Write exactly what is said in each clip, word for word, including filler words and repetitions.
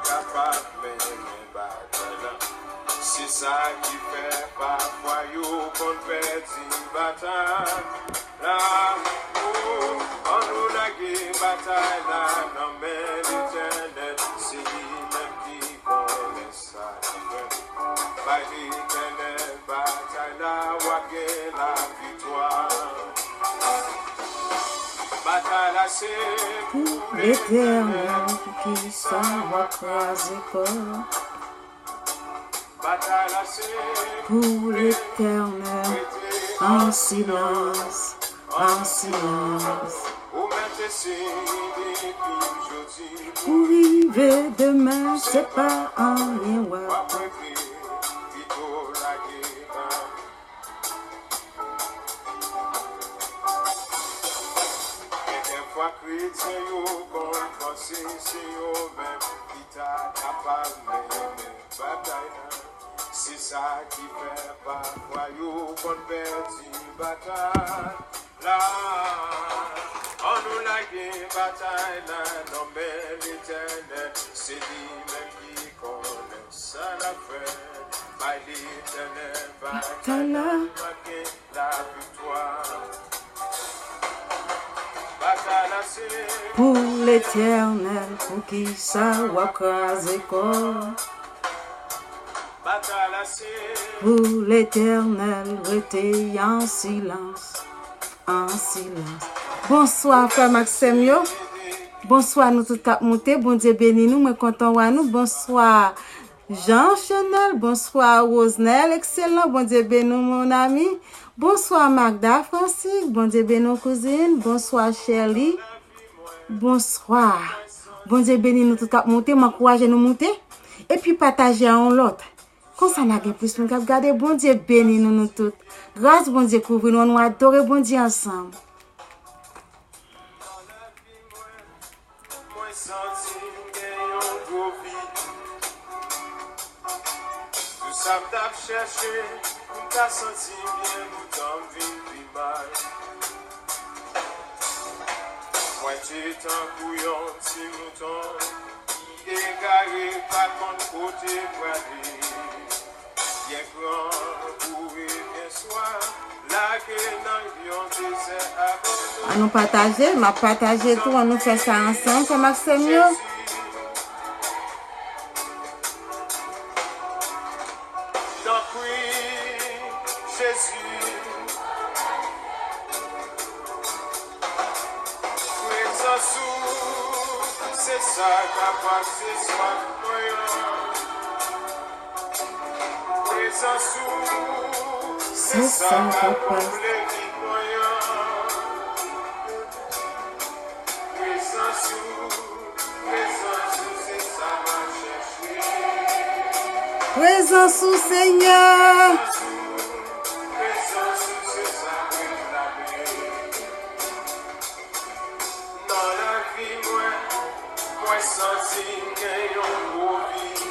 kapab mennen batay la. Se sa ki fè pafwa yo konn pèdi batay la. O, ann nou lage batay la nan men Letènèl, se li menm ki konnen sa n ap fè. Bay Letènèl batay la, w ap gen laviktwa. Batay la se pou Letènèl, poukisa w ap kraze kò w? Batay la se pou Letènèl, an silans, an silans. Ou mèt eseye depi jodi. Pou rive demen, se pa anyen w ap regle, pito lage bay. Gen dèfwa kretyen yo konn panse se yo menm ki ta kapab mennen batay la. Se sa ki fè pafwa yo konn pèdi batay la. Ann nou lage batay la nan men Letènèl, se li menm ki konnen sa l ap fè. Bay Letènèl batay la, w ap gen laviktwa. Batay la se pou Letènèl, poukisa w ap kraze kò w? Pou Letènèl, rete an silans, an silans. Bonswa, frè m ak sè m yo. Bonswa, nou tout k ap moute. Bondye beni nou. Mwen kontan wè nou. Bonswa, Jean Chenel. Bonswa, Rosenel. Ekselan. Bondye beni w, mon ami. Bonswa, Magda Francis. Bondye beni w, kouzin. Bonswa, Sherly. Bonswa. Bondye beni nou tout k ap moute. M ankouraje nou moute. Epi pataje a yon lòt. Konsa n a gen plis moun k ap gade. Bondye beni nou, nou tout. Gras Bondye kouvri nou, ann nou adore Bondye ansanm. Mwen santi m gen yon gwo vid. Tout sa m t ap chèche pou m ta santi m byen, poutan m vin pi mal. Mwen te tankou yon ti mouton ki egare, pa konn kote prale. Byen gran, boure, byen swa, lage nan yon dezè abandone. Ann nou pataje, m ap pataje tou, ann nou fè sa ansanm, frè m ak sè m yo. Tanpri, Jezi, prezans ou, se sa k ap apase swaf mwen an. Prezans ou, se sa k ap konble vid mwen an. Prezans ou, prezans ou, se sa m ap chèche. Prezans ou, Senyè. Prezans ou, se sa m reklame. Nan lavi mwen, mwen santi m gen yon gwo vid.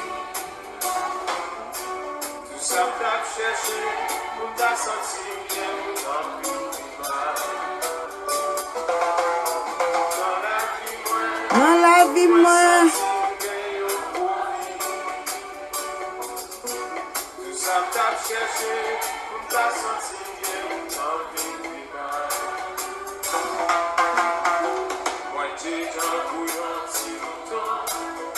Tout sa m t ap chèche pou m ta santi m byen, poutan m vin pi mal. Nan lavi mwen, nan lavi mwen, mwen santi m gen yon gwo vid. Tout sa m t ap chèche pou m ta santi m byen, poutan m vin pi mal. Mwen te tankou yon ti mouton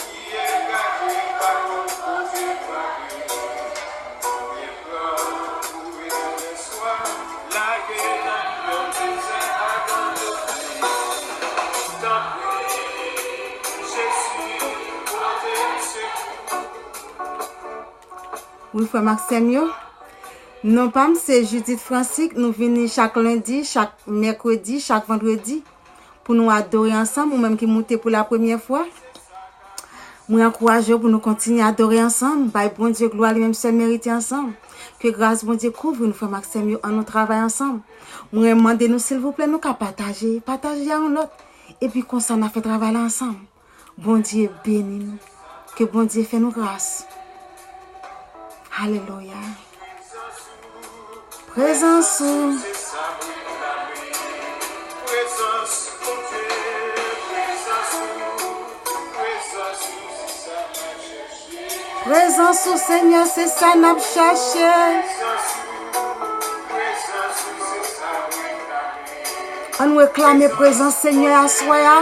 ki egare, pa konn kote prale. Byen pran, boure, byen swa, lage nan yon dezè abandone. Tanpri, Jezi, pote m sekou. Wi, frè m ak sè m yo. Non pa m se Judith Francique. Nou vini chak lendi, chak mèkredi, chak vandredi pou nou adore ansanm. Ou menm ki moute pou la premyè fwa, mwen ankouraje w pou nou kontinye adore ansanm, bay Bondye glwa, li menm sèl merite ansanm. Ke gras Bondye kouvri nou, frè m ak sè m yo, ann nou travay ansanm. Mwen mande nou, silvouplè, nou ka pataje, pataje a yon lòt. Epi konsa, n a fè travay la ansanm. Bondye beni nou. Ke Bondye fè nou gras. Alelouya. Prezans ou. Prezans Bondye, prezans ou, prezans ou, se sa. Prezans ou, Senyè, se sa n ap chache. Ann reklame prezans Senyè aswè a.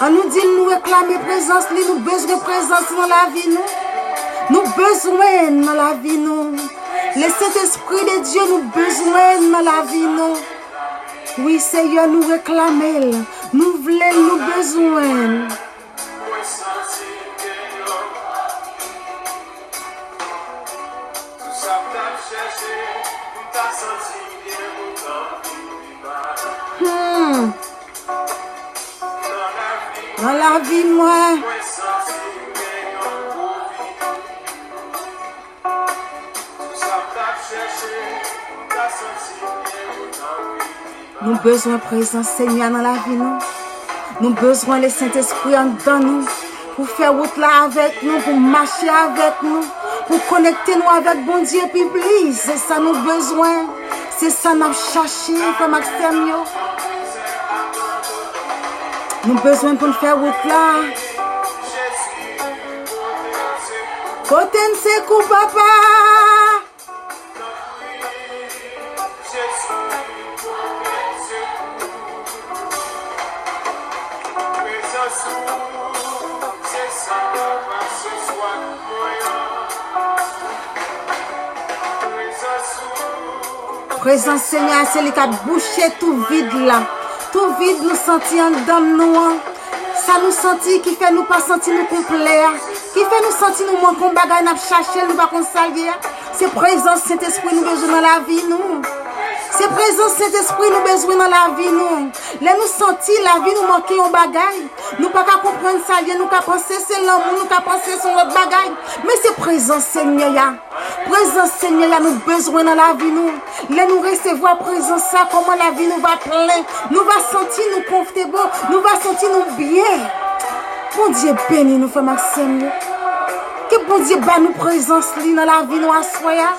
Ann nou di l nou reklame prezans li, nou bezwen prezans li nan lavi nou. Nou bezwen l nan lavi nou. Le Sentespri de Dye, nou bezwen l nan lavi nou. Wi, Seyè, nou reklame l. Nou vle l, nou bezwen l. Hmm. Nan lavi mwen. Nou bezwen prezans Senyè a nan lavi nou. Nou bezwen le Sentespri anndan nou pou fè wout la avèk nou, pou mache avèk nou, pou konekte nou avèk Bondye pi plis. Se sa nou bezwen. Se sa n ap chache, frè m ak sè m yo. Nou bezwen pou n fè wout la. Pote n sekou, Papa. Prezans Senyè a, se li k ap bouche tou vid la. Tou vid nou santi anndan nou an. Sa nou santi ki fè nou pa santi nou konplè a. Ki fè nou santi nou manke yon bagay, n ap chache l, nou pa konn sa l ye a. Se prezans Sentespri nou bezwen nan lavi nou. Se prezans Sentespri nou bezwen nan lavi nou. Lè nou santi lavi nou manke yon bagay, nou pa ka konprann sa l ye, nou ka panse se lanmou, nou ka panse se yon lòt bagay. Men se prezans Senyè a. Prezans Senyè a nou bezwen nan lavi nou. Lè nou resevwa prezans sa, kòman lavi nou va plen. Nou va santi nou konfte bon. Nou va santi nou byen. Bondye beni nou, frè m ak sè m yo. Ke Bondye ba nou prezans li nan lavi nou aswè a.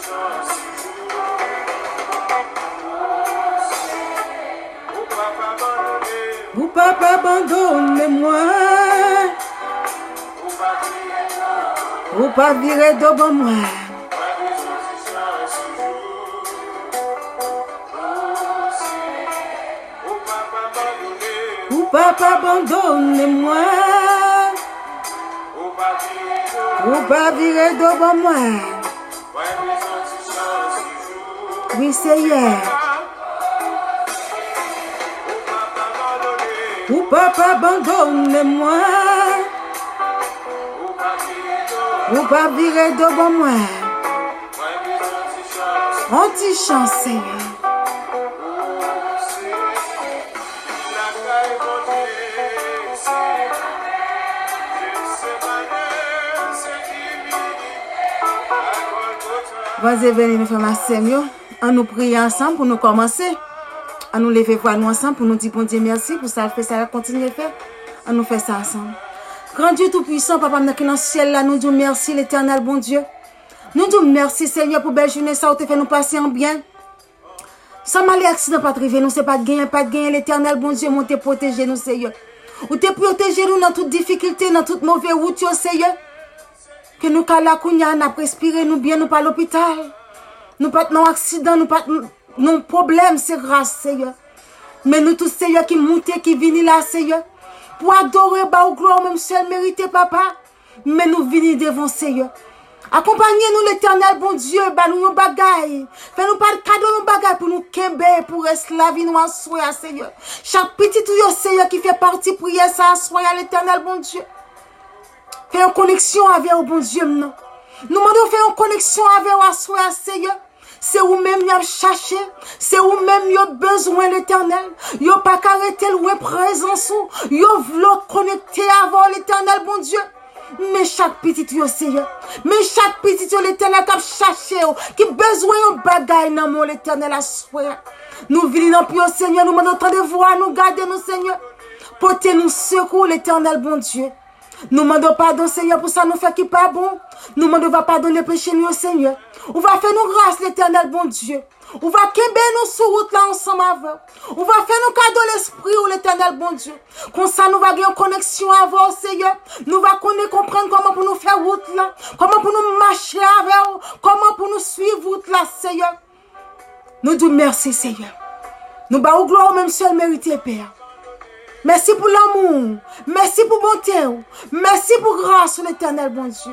Ou pa pa abandone mwen. Ou pa vire do ban mwen. Ou pa pa abandone mwen. Ou pa vire do ban mwen. Wi, Seyè. Ou pa pa abandone mwen. Ou pa vire do ban mwen. On ti chan, Seyè. Bondye beni nou, frè m ak sè m yo. Ann nou priye ansanm pou nou kòmanse. Ann nou leve vwa nou ansanm pou nou di Bondye mèsi pou sa l fè, sa l ap kontinye fè. Ann nou fè sa ansanm. Gran Dye Toupwisan, Papa m nan ki nan syèl la, nou di w mèsi, Letènèl Bondye. Nou di w mèsi, Senyè, pou bèl jounen sa ou te fè nou pase an byen. San malè aksidan pa t rive nou, se pa t genyen, pa t genyen, Letènèl Bondye, men w te pwoteje nou, Senyè. Ou te pwoteje nou nan tout difikilte, nan tout move wout yo, Senyè. Ke nou ka la kounye a, n ap respire, nou byen, nou pa lopital. Nou pa t nan aksidan, nou pa t n-, nan pwoblèm, se gras, Senyè. Men nou tout, Senyè, ki moute, ki vini la, Senyè. Pou adore, ba w glwa, ou menm sèl merite, Papa. Men nou vini devan w, Senyè. Akonpanye nou, Letènèl Bondye, ba nou yon bagay. Fè nou pa kado yon bagay pou nou kenbe pou rès lavi nou aswè a, Senyè. Chak pitit ou yo, Senyè, ki fè pati priyè sa aswè a, Letènèl Bondye. Fè yon koneksyon avè w, Bondye m nan. Nou mande w fè yon koneksyon avè w aswè a, Senyè. Se ou menm y ap chache, se ou menm yo bezwen, Letènèl. Yo pa ka rete lwen prezans ou. Yo vle w konekte avè w, Letènèl Bondye. Men chak pitit yo, Senyè. Men chak pitit yo, Letènèl, k ap chache w, ki bezwen yon bagay nan men w, Letènèl, aswè a. Nou vini nan pye w, Senyè, nou mande w tande vwa nou, gade nou, Senyè. Pote nou sekou, Letènèl Bondye. Nou mande w padon, Senyè, pou sa nou fè ki pa bon. Nou mande w va padone peche nou yo, Senyè. Ou va fè nou gras, Letènèl Bondye. Ou va kenbe nou sou wout la ansanm avè w. Ou va fè nou kado lespri w, Letènèl Bondye. Konsa nou va gen yon koneksyon avè w, Senyè. Nou va konnen konprann kòman pou nou fè wout la, kòman pou nou mache avè w, kòman pou nou swiv wout la, Seyè. Nou di w mèsi, Seyè. Nou ba ou glwa ou menm sèl merite, Pè. Mèsi pou lanmou w, mèsi pou bonte w, mèsi pou gras ou, Letènèl Bondye.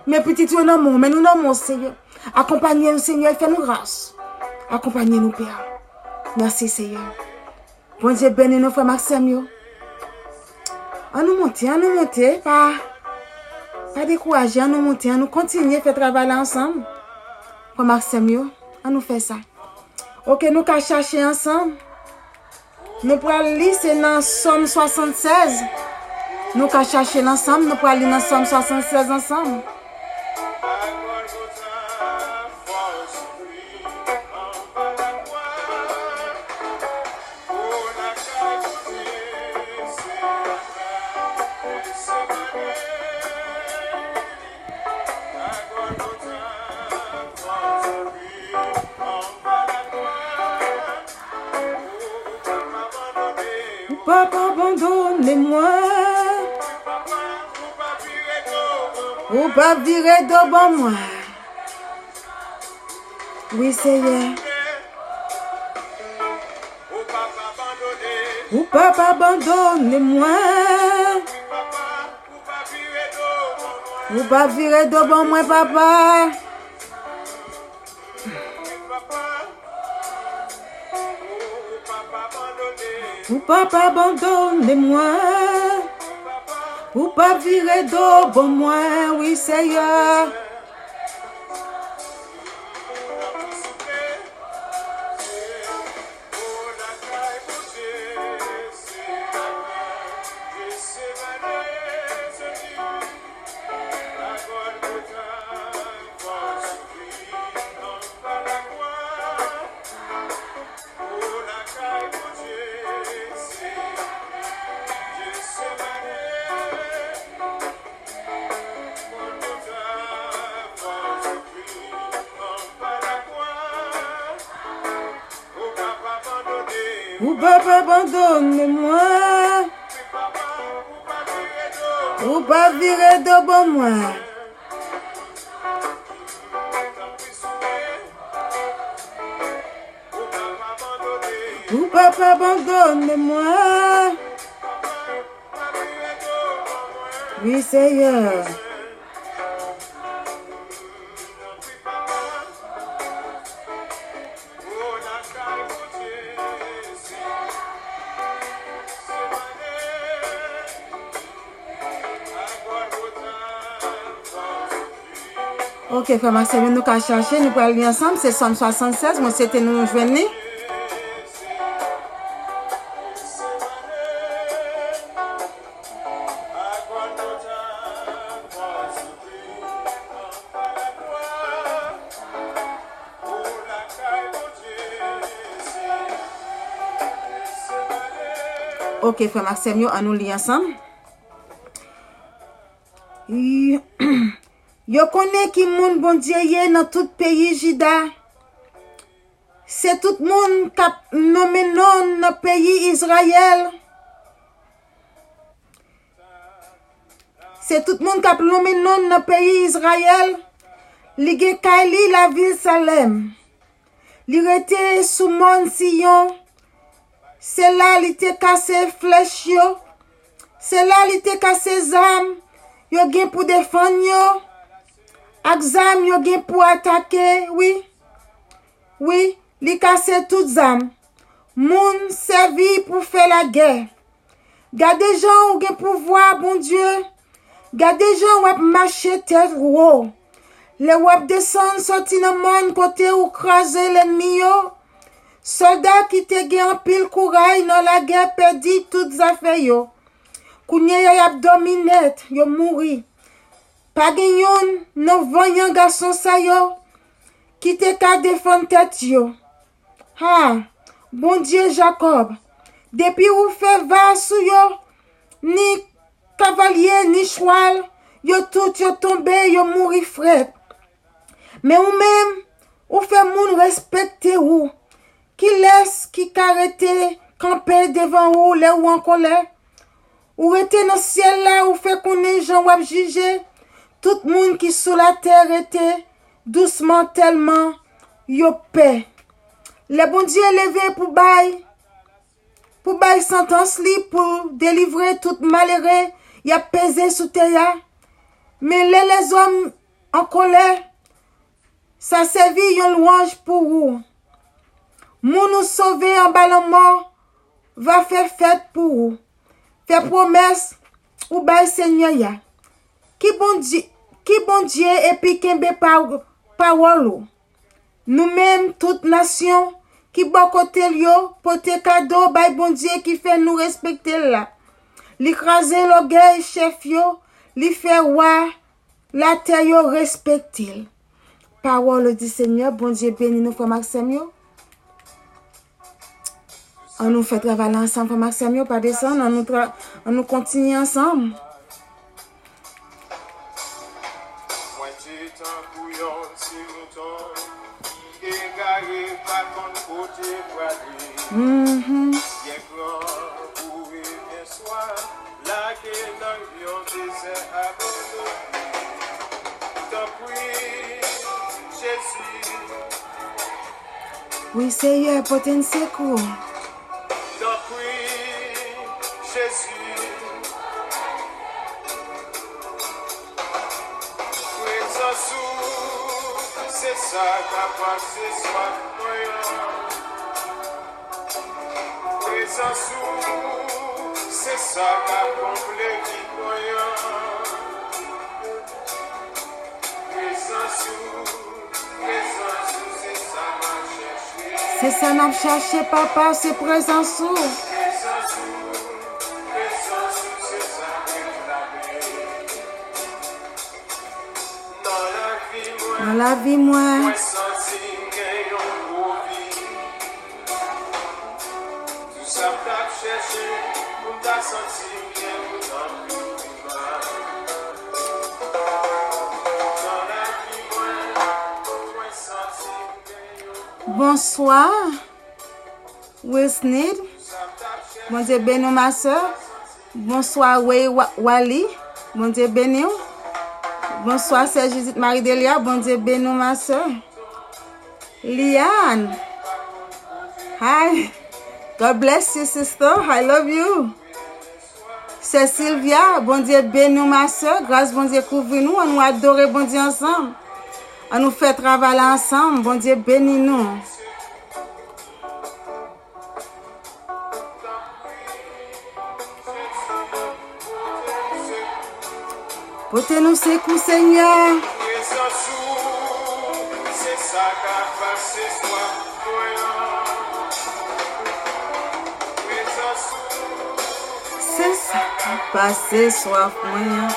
Men pitit yo nan men w, men nou nan men w, Seyè. Akonpanye nou, Seyè, fè nou gras. Akonpanye nou, Pè. Mèsi, Seyè. Bondye beni nou, frè m ak sè m yo. An nou monte, an nou monte, pa, pa dekouraje, an nou monte, an nou kontinye fè travay la ansanm. Frè m ak sè m yo, an nou fè sa. Oke, nou ka chache ansanm. Nou pral li, se nan Sòm swasannsèz. Nou ka chache l ansanm, nou pral li nan Sòm swasannsèz ansanm. Ou p ap abandone mwen. Ou p ap vire do ban mwen. Wi, Seyè. Ou p ap abandone mwen. Ou p ap vire do ban mwen, papa. Ou p ap abandone mwen. Ou p ap vire do ban mwen, wi, Seyè. Ou p ap abandone mwen. Ou p ap vire do ban mwen. Ou p ap abandone mwen. Wi, Seyè. Oke, frè m ak sè m yo, nou ka chache, nou pral li ansanm. Se Sòm swasannsèz, mwen swete nou jwenn li. Oke, frè m ak sè m yo, ann nou li ansanm. Yo konnen ki moun Bondye ye nan tout peyi Jida. Se tout moun k ap nonmen non l nan peyi Izrayèl. Se tout moun k ap nonmen non l nan peyi Izrayèl. Li gen kay li lavil Salèm. Li rete sou mòn Siyon. Se la li te kase flèch yo. Se la li te kase zam yo gen pou defann yo, ak zam yo gen pou atake, wi. Wi, li kase tout zam moun sèvi pou fè lagè. Gade jan w gen pouvwa, Bondye. Gade jan w ap mache tèt wo. Lè w ap desann soti nan mòn kote ou kraze lènmi yo, sòlda ki te gen anpil kouray nan lagè pèdi tout zafè yo. Kounye a, y ap dòmi nèt, yo mouri. Pa gen youn nan vanyan gason sa yo ki te ka defann tèt yo. Ha, Bondye Jakòb, depi ou fè va sou yo, ni kavalye, ni chwal, yo tout yo tonbe, yo mouri frèt. Men ou menm, ou fè moun respekte ou. Kilès ki ka rete kanpe devan ou lè ou an kòlè? Ou rete nan syèl la, ou fè konnen jan w ap jije Tout moun ki sou latè rete dousman tèlman yo pè. Lè Bondye leve pou bay, pou bay santans li, pou delivre tout malere y ap peze sou tè a. Men lè lèzòm an kòlè, sa sèvi yon lwanj pou ou. Moun ou sove anba lanmò va fè fèt pou ou. Fè pwomès ou bay Senyè a. Ki Bondye, ki Bondye epi kenbe pa, pawòl ou. Nou menm, tout nasyon ki bò kote l yo, pote kado bay Bondye ki fè nou respekte l la. Li kraze lògèy chèf yo, li fè wa latè yo respekte l. Pawòl di Senyè, Bondye beni nou, frè m ak sè m yo. An nou fè travay la ansanm, frè m ak sè m yo, pa desann, an nou tra-, an nou kontinye ansanm. Mwen te tankou yon ti mouton ki egare, pa konn kote prale. Mhm. Byen gran pou e byen swa, lage nan yon dezè abandone. Tanpri, Jezi. Wi, Seyè, pote n sekou. Tanpri, Jezi. Prezans ou, se sa k ap apase swaf mwen an. Prezans ou, se sa k ap konble vid mwen an. Prezans ou, prezans ou, se sa m ap chèche. Se sa n ap chache, Papa, se prezans ou. Prezans ou, prezans ou, se sa m reklame. Nan lavi mwen, nan lavi mwen, mwen santi m gen yon gwo vid. Tout sa m t ap chèche, pou m ta santi m byen, pou tanpri vivan. Nan lavi mwen, mwen santi m gen yon. Bonswa, Wilsnid. Bondye beni w, ma sè. Bonswa, Wey Wa-, Wally. Bondye beni w. Bonswa, sè Judith Marie Delia. Bondye beni w, ma sè. Liane. Hi. God bless you, sister. I love you. Sè Sylvia, Bondye beni w, ma sè. Gras Bondye kouvri nou. An nou adore Bondye ansanm. An nou fè travay la ansanm. Bondye beni nou. Pote nou sekou, Senyè. Prezans ou, se sa k ap apase swaf mwen an. Prezans ou, se sa k ap apase swaf mwen an.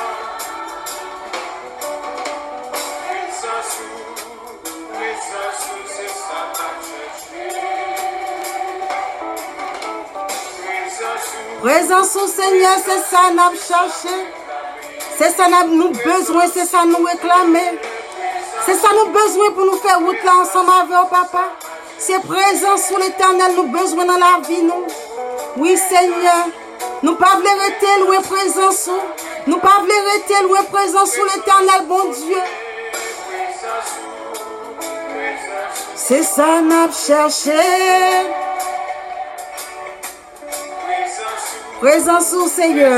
Prezans ou, prezans ou, se sa n ap chèche. Prezans ou, Senyè, se sa n ap chache. Se sa n ap, nou bezwen, se sa nou reklame. Se sa nou bezwen pou nou fè wout la ansanm avè w, Papa. Se prezans ou, Letènèl, nou bezwen nan lavi nou. Wi, Senyè, nou pa vle rete lwen prezans ou. Nou pa vle rete lwen prezans ou, Letènèl Bondye. Se sa n ap chache. Prezans ou, Senyè.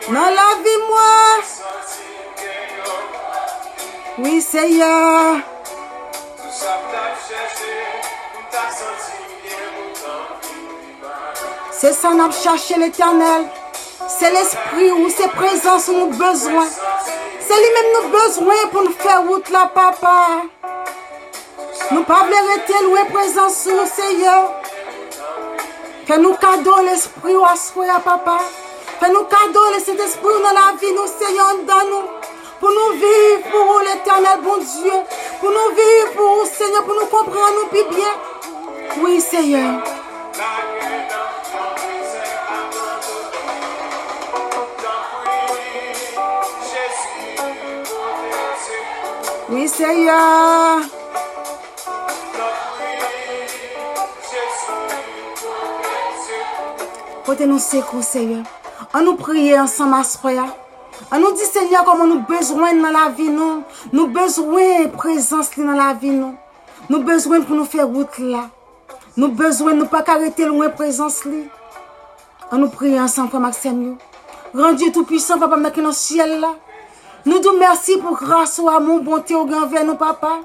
Nan lavi mwen. Wi, Senyè. Se sa n ap chache, Letènèl. Se lespri ou, se prezans ou nou bezwen. Se li menm nou bezwen pou n fè wout la, Papa. Nou pa vle rete lwen prezans ou, Senyè. Fè nou kado lespri ou aswè a, Papa. Fè nou kado Lesentespri ou nan lavi nou, Senyè, anndan nou. Pou nou viv pou ou, Letènèl Bondye. Pou nou viv pou ou, Senyè, pou nou konprann ou pi byen. Wi, Senyè. Wi, Senyè. Pote nou sekou, Senyè. Ann nou priye ansanm aswè a. Ann nou di Senyè kòman nou bezwen l nan lavi nou. Nou bezwen prezans li nan lavi nou. Nou bezwen l pou nou fè wout la. Nou bezwen, nou pa ka rete lwen prezans li. Ann nou priye ansanm, frè m ak sè m yo. Gran Dye Toupisan, Papa m nan ki nan syèl la, nou di w mèsi pou gras ou, amou, bonte ou gen anvè nou, Papa.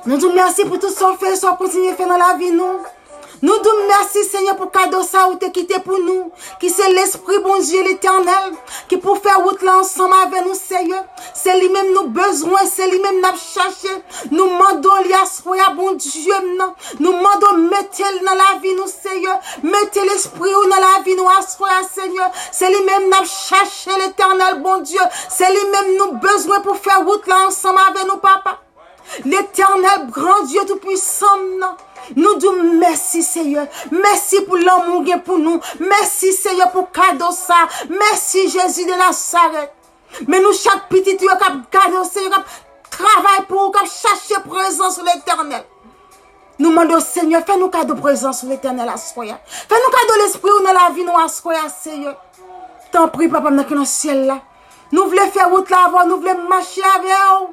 Nou di w mèsi pou tout sa w fè e sa w kontinye fè nan lavi nou. Nou di w mèsi, Senyè, pou kado sa ou te kite pou nou, ki se Lespri Bondye Letènèl, ki pou fè wout la ansanm avè nou, Senyè. Se li menm nou bezwen, se li menm n ap chache. Nou mande w li aswè a, Bondye m nan. Nou mande w mete l nan lavi nou, Senyè. Mete Lespri ou nan lavi nou aswè a, Senyè. Se li menm n ap chache, Letènèl Bondye. Se li menm nou bezwen pou fè wout la ansanm avè nou, Papa. Letènèl, Gran Dye Toupisan m nan, nou di w mèsi, Senyè. Mèsi pou lanmou w gen pou nou. Mèsi, Senyè, pou kado sa. Mèsi, Jezi de Nazarèt. Men nou chak pitit ou yo k ap gade w, Senyè, k ap travay pou ou, k ap chache prezans ou, Letènèl. Nou mande w, Senyè, fè nou kado prezans ou, Letènèl, aswè a. Fè nou kado Lespri ou nan lavi nou aswè a, Senyè. Tanpri, Papa m nan ki nan syèl la. Nou vle fè wout la avè w, nou vle mache avè w.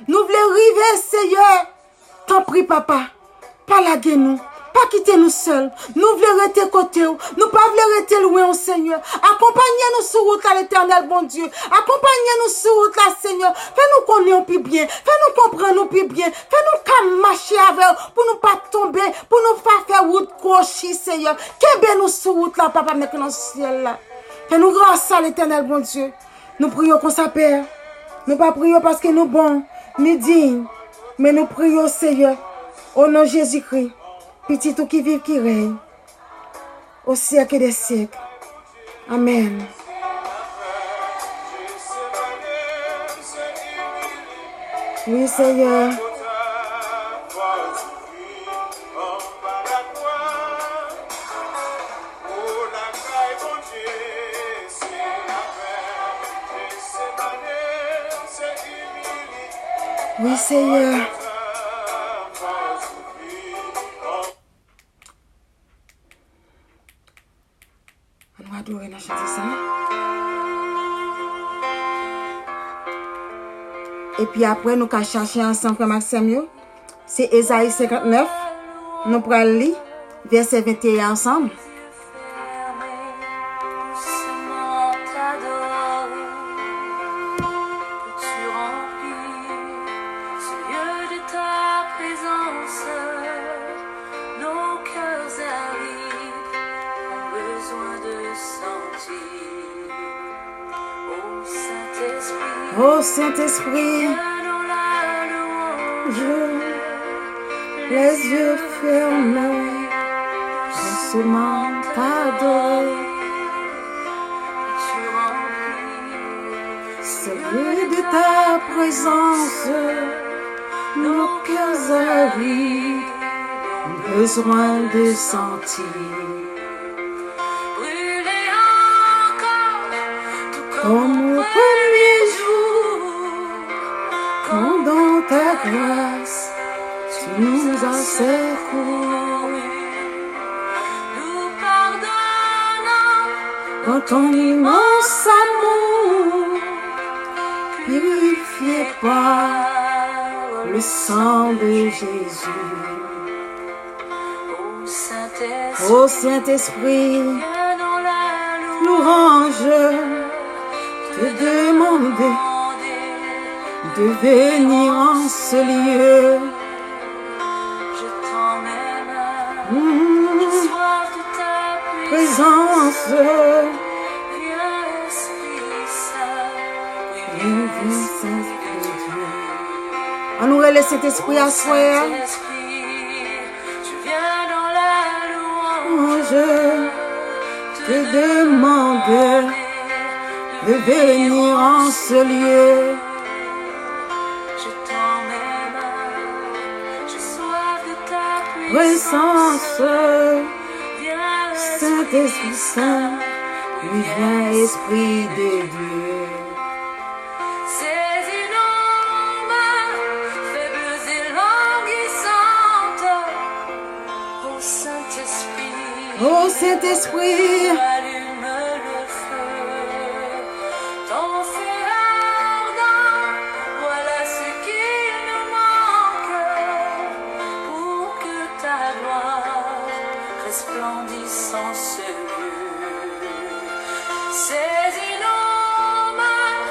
Nou vle rive, Senyè. Tanpri, Papa, pa lage nou. Pa kite nou sèl. Nou vle rete kote w. Nou pa vle rete lwen w, Senyè. Akonpanye nou sou wout la, Letènèl Bondye. Akonpanye nou sou wout la, Senyè. Fè nou konnen w pi byen. Fè nou konprann ou pi byen. Fè nou ka mache avè w pou nou pa tonbe, pou nou pa fè wout kwochi, Senyè. Kenbe nou sou wout la, Papa m nan ki nan syèl la. Fè nou gras, Letènèl Bondye. Nou priye w konsa, Pè. Nou pa priye w paske nou bon, ni diy, men nou priye w, Senyè, o non Jezikri, Pitit ou ki viv, ki rèy, o syèk dè syèk. Amèn. Wi, Senyè. Wi, Senyè. Ann nou adore nan chante sa. Epi apre, nou ka chache ansanm, frè m ak sè m yo. Se Ezayi senkantnèf. Nou pral li vèsè venteyen ansanm. O Sentespri, je, les yeux fermés, doucement t'adorer. Celui de ta présence, nos cœurs avides ont besoin de sentir. Brûler encore, tout comme au premier jour, quand dans ta grâce tu nous as secourus. Nous pardonnons dans ton immense amour, purifié par le sang de Jésus. Ô Saint-Esprit, louange, te demander de venir en ce lieu. Hmm. Présence, viens, viens, Saint-Esprit de Dieu. Ann nou rele Sentespri aswè a. Ange, te demande de venir en ce lieu. Présence, Saint-Esprit Saint, viens, Esprit de Dieu. Saisis nos mains faibles et languissantes. Ô Saint-Esprit, ô Sentespri. Allume le feu, ton feu ardent, voilà ce qu'il nous manque pour que ta gloire resplendisse en ce lieu. Saisis nos mains,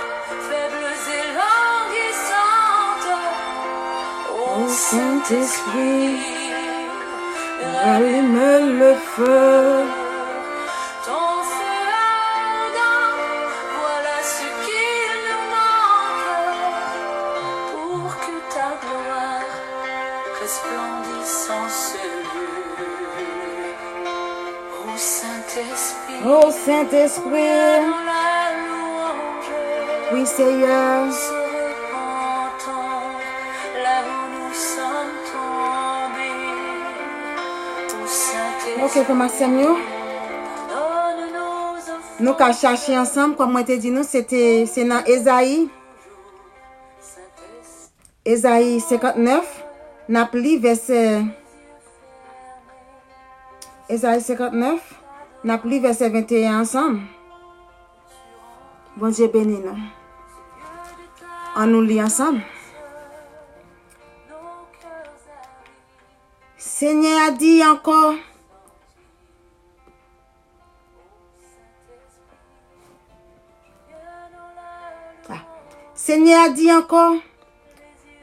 faibles et languissantes, ô Saint-Esprit, rallume le feu. Ton feu ardent, voilà ce qu'il nous manque pour que ta gloire resplendisse en ce lieu. Ô Saint-Esprit, Ô Sentespri. nous la louange. Wi, Seyè. Se repentant, là où nous sommes tombés. Ô Saint-Esprit, Ok, frè m ak sè m yo. pardonne nos offenses. Nou ka chache ansanm, kòm mwen te di nou, se te, se nan Ezayi. Ezayi senkantnèf, n ap li vèsè, Ezayi senkantnèf, n ap li vèsè venteyen ansanm. Bondye beni nou. Ann nou li ansanm. Senyè a di ankò, Senyè a di ankò,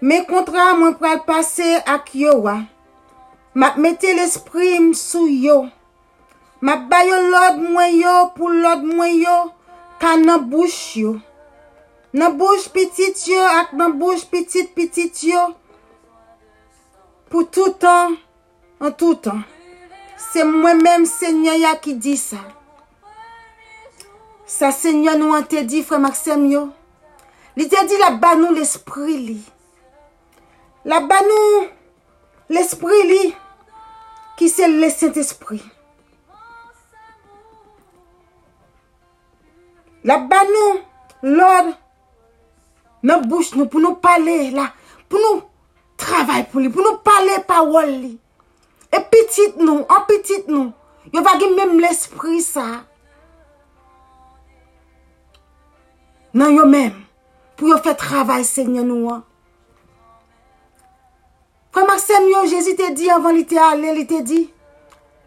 men kontra mwen pral pase ak yo a. M ap mete lespri m sou yo. M ap ba yo lòd mwen yo pou lòd mwen yo ka nan bouch yo. Nan bouch pitit yo ak nan bouch pitit pitit yo. Pou toutan, an toutan. Se mwen menm Senyè a ki di sa. Sa Senyè nou an te di, frè m ak sè m yo. Li te di l ap ba nou lespri li. L ap ba nou lespri li, ki se le Sentespri. L ap ba nou lòd nan bouch nou pou nou pale la, pou nou travay pou li, pou nou pale pawòl li. E pitit nou, an pitit nou, yo va gen menm lespri sa a nan yo menm, pou yo fè travay Senyè nou an. Frè m ak sè m yo, Jezi te di anvan li te ale, li te di,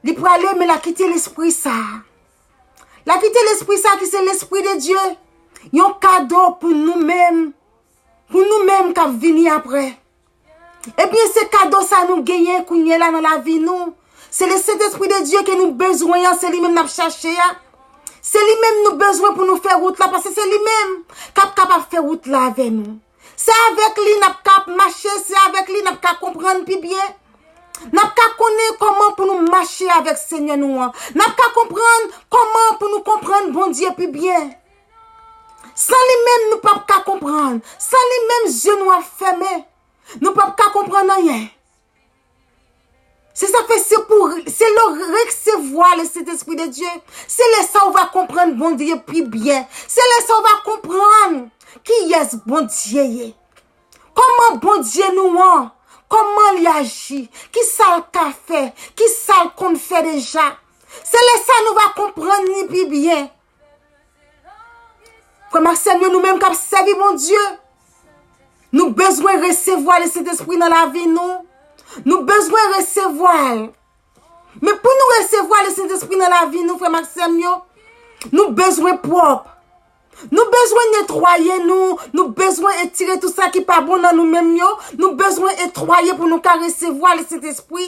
li prale, men l a kite lespri sa a. L a kite lespri sa a ki se lespri de Dye, yon kado pou nou menm, pou nou menm k ap vini apre. Ebyen, se kado sa nou genyen kounye la nan lavi nou. Se le Sentespri de Dye ke nou bezwen an, se li menm n ap chache a. Se li menm nou bezwen pou nou fè wout la, paske se li menm k ap kapab fè wout la avè nou. Se avèk li n ap ka ap mache, se avèk li n ap ka konprann pi byen. N ap ka konnen kòman pou nou mache avèk Senyè nou an. N ap ka konprann kòman pou nou konprann Bondye pi byen. San li menm, nou p ap ka konprann. San li menm, zye nou ap fèmen. Nou p ap ka konprann anyen. Se sa k fè se pou, se lè w resevwa le Sentespri de Dye, se lè sa w va konprann Bondye pi byen. Se lè sa w va konprann kiyès Bondye ye. Kòman Bondye nou an, kòman li aji, kisa l ka fè, kisa l konn fè deja. Se lè sa nou va konprann li pi byen. Frè m ak sè m yo, nou menm k ap sèvi Bondye, nou bezwen resevwa le Sentespri nan lavi nou. Nou bezwen resevwa l. Men pou nou resevwa le Sentespri nan lavi nou, frè m ak sè m yo, nou bezwen pwòp. Nou bezwen netwaye nou, nou bezwen etire tout sa ki pa bon nan nou menm yo, nou bezwen etwaye pou nou ka resevwa le Sentespri.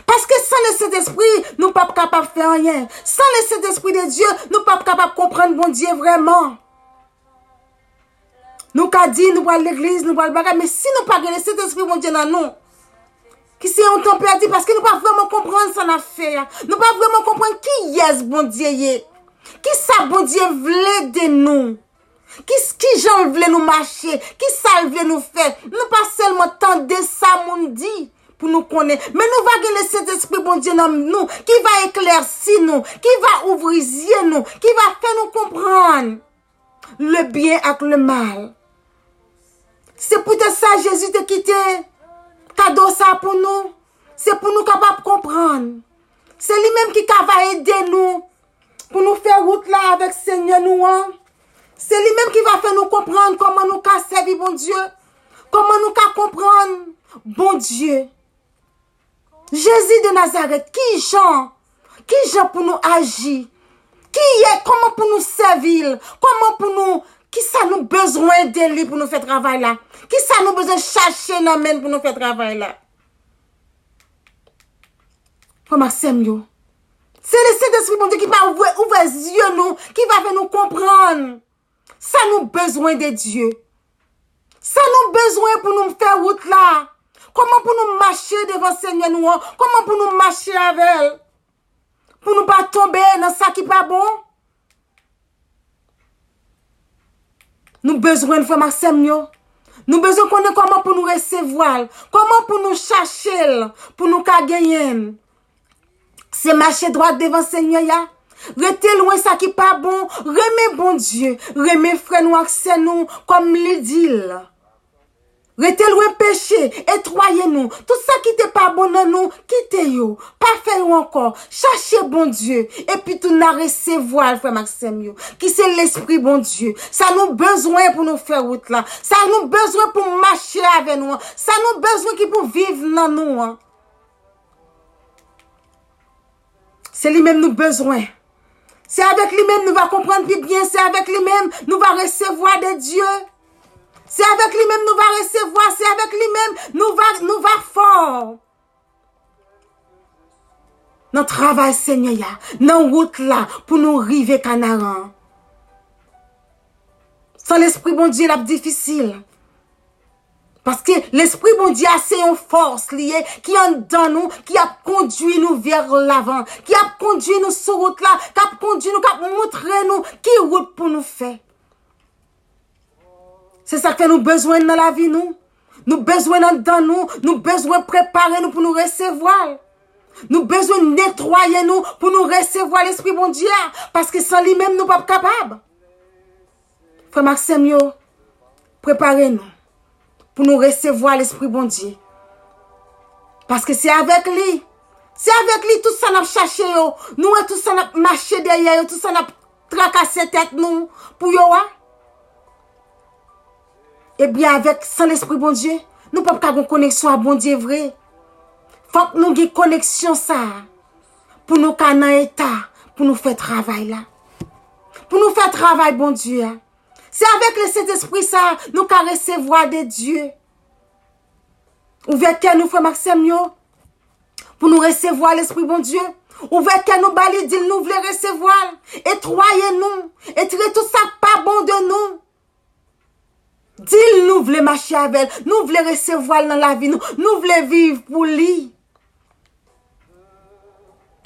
Paske san le Sentespri, nou p ap kapab fè anyen. San le Sentespri de Dye, nou p ap kapab konprann Bondye vrèman. Nou ka di, nou pral legliz, nou pral bagay, men si nou pa gen le Sentespri Bondye nan nou, ki se yon tan pèdi, paske nou pa vrèman konprann sa n ap fè a. Nou pa vrèman konprann kiyès Bondye ye. Kisa Bondye vle de nou. Ki, kijan l vle nou mache. Kisa l vle nou fè. Nou pa sèlman tande sa moun di pou nou konnen. Men nou va gen le Sentespri Bondye nan nou, ki va eklèsi nou, ki va ouvri zye nou, ki va fè nou konprann le byen ak le mal. Se poutèt sa Jezi te kite kado sa pou nou. Se pou nou kapab konprann. Se li menm ki ka va ede nou pou nou fè wout la avèk Senyè nou an. Se li menm ki va fè nou konprann kòman nou ka sèvi Bondye, kòman nou ka konprann Bondye. Jezi de Nazarèt, ki jan, ki jan pou nou aji? Kiyè, kòman pou nou sèvi l? Kòman pou nou, kisa nou bezwen de li pou nou fè travay la? Kisa nou bezwen chache nan men l pou nou fè travay la? Frè m ak sè m yo, se le Sentespri Bondye ki va ouvè, ouvè zye nou, ki va fè nou konprann sa nou bezwen de Dye. Sa nou bezwen pou nou fè wout la. Kòman pou nou mache devan Senyè nou an? Kòman pou nou mache avè l? Pou nou pa tonbe nan sa ki pa bon? Nou bezwen l, frè m ak sè m yo. Nou bezwen konnen kòman pou nou resevwa l, kòman pou nou chache l, pou nou ka genyen l. Se mache dwat devan Senyè a. Rete lwen sa ki pa bon. Renmen Bondye. Renmen frè nou ak sè nou kòm li di l. Rete lwen peche, etwaye nou. Tout sa ki te pa bon nan nou, kite yo. Pa fè yo ankò. Chache Bondye. Epi tou n a resevwa l, frè m ak sè m yo. Ki se Lespri Bondye. Sa nou bezwen pou nou fè wout la. Sa nou bezwen pou mache avè nou an. Sa nou bezwen ki pou viv nan nou an. Se li menm nou bezwen. Se avèk li menm nou va konprann pi byen. Se avèk li menm nou va resevwa de Dye. Se avèk li menm nou va resevwa. Se avèk li menm nou va, nou va fò. Nan travay Senyè a, nan wout la pou nou rive Kanaran. San Lespri Bondye, l ap difisil. Paske Lespri Bondye a se yon fòs li ye ki anndan nou, ki ap kondui nou vè lavan, ki ap kondui nou sou wout la, k ap kondui nou, k ap moutre nou ki wout pou nou fè. Se sa k fè nou bezwen l nan lavi nou. Nou bezwen l anndan nou, nou bezwen prepare nou pou nou resevwa l. Nou bezwen netwaye nou pou nou resevwa Lespri Bondye a, paske san li menm nou p ap kapab. Frè m ak sè m yo, prepare nou pou nou resevwa Lespri Bondye. Paske se avèk li, se avèk li tout sa n ap chache yo, nou wè tout sa n ap mache dèyè yo, tout sa n ap trakase tèt nou pou yo a. Ebyen, avèk san Lespri Bondye, nou p ap ka gen koneksyon a Bondye vre. Fòk nou gen koneksyon sa a pou nou ka nan eta pou nou fè travay la. Pou nou fè travay Bondye a. Se avèk le Sentespri sa a nou ka resevwa de Dye. Ouvè kè nou, frè m ak sè m yo, pou nou resevwa Lespri Bondye. Ouvè kè nou ba li, di l nou vle resevwa l. Etwaye nou. Etire tout sa k pa bon de nou. Di l nou vle mache avè l. Nou vle resevwa l nan lavi nou. Nou vle viv pou li.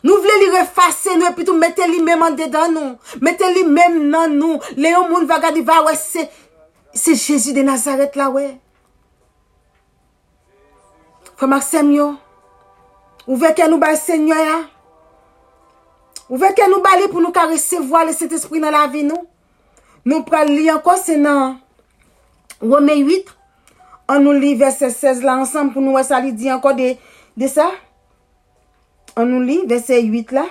Nou vle li refase nou epi tou mete li menm andedan nou. Mete li menm nan nou. Lè yon moun va gade, va wè se, se Jezi de Nazarèt la, wè. Frè m ak sè m yo, ouvè kè nou bay Senyè a. Ouvè kè nou ba li pou nou ka resevwa le Sentespri nan lavi nou. Nou pral li ankò, se nan Women uit. An nou li vèsè sèz la ansanm pou nou wè sa li di ankò de, de sa. An nou li vèsè uit la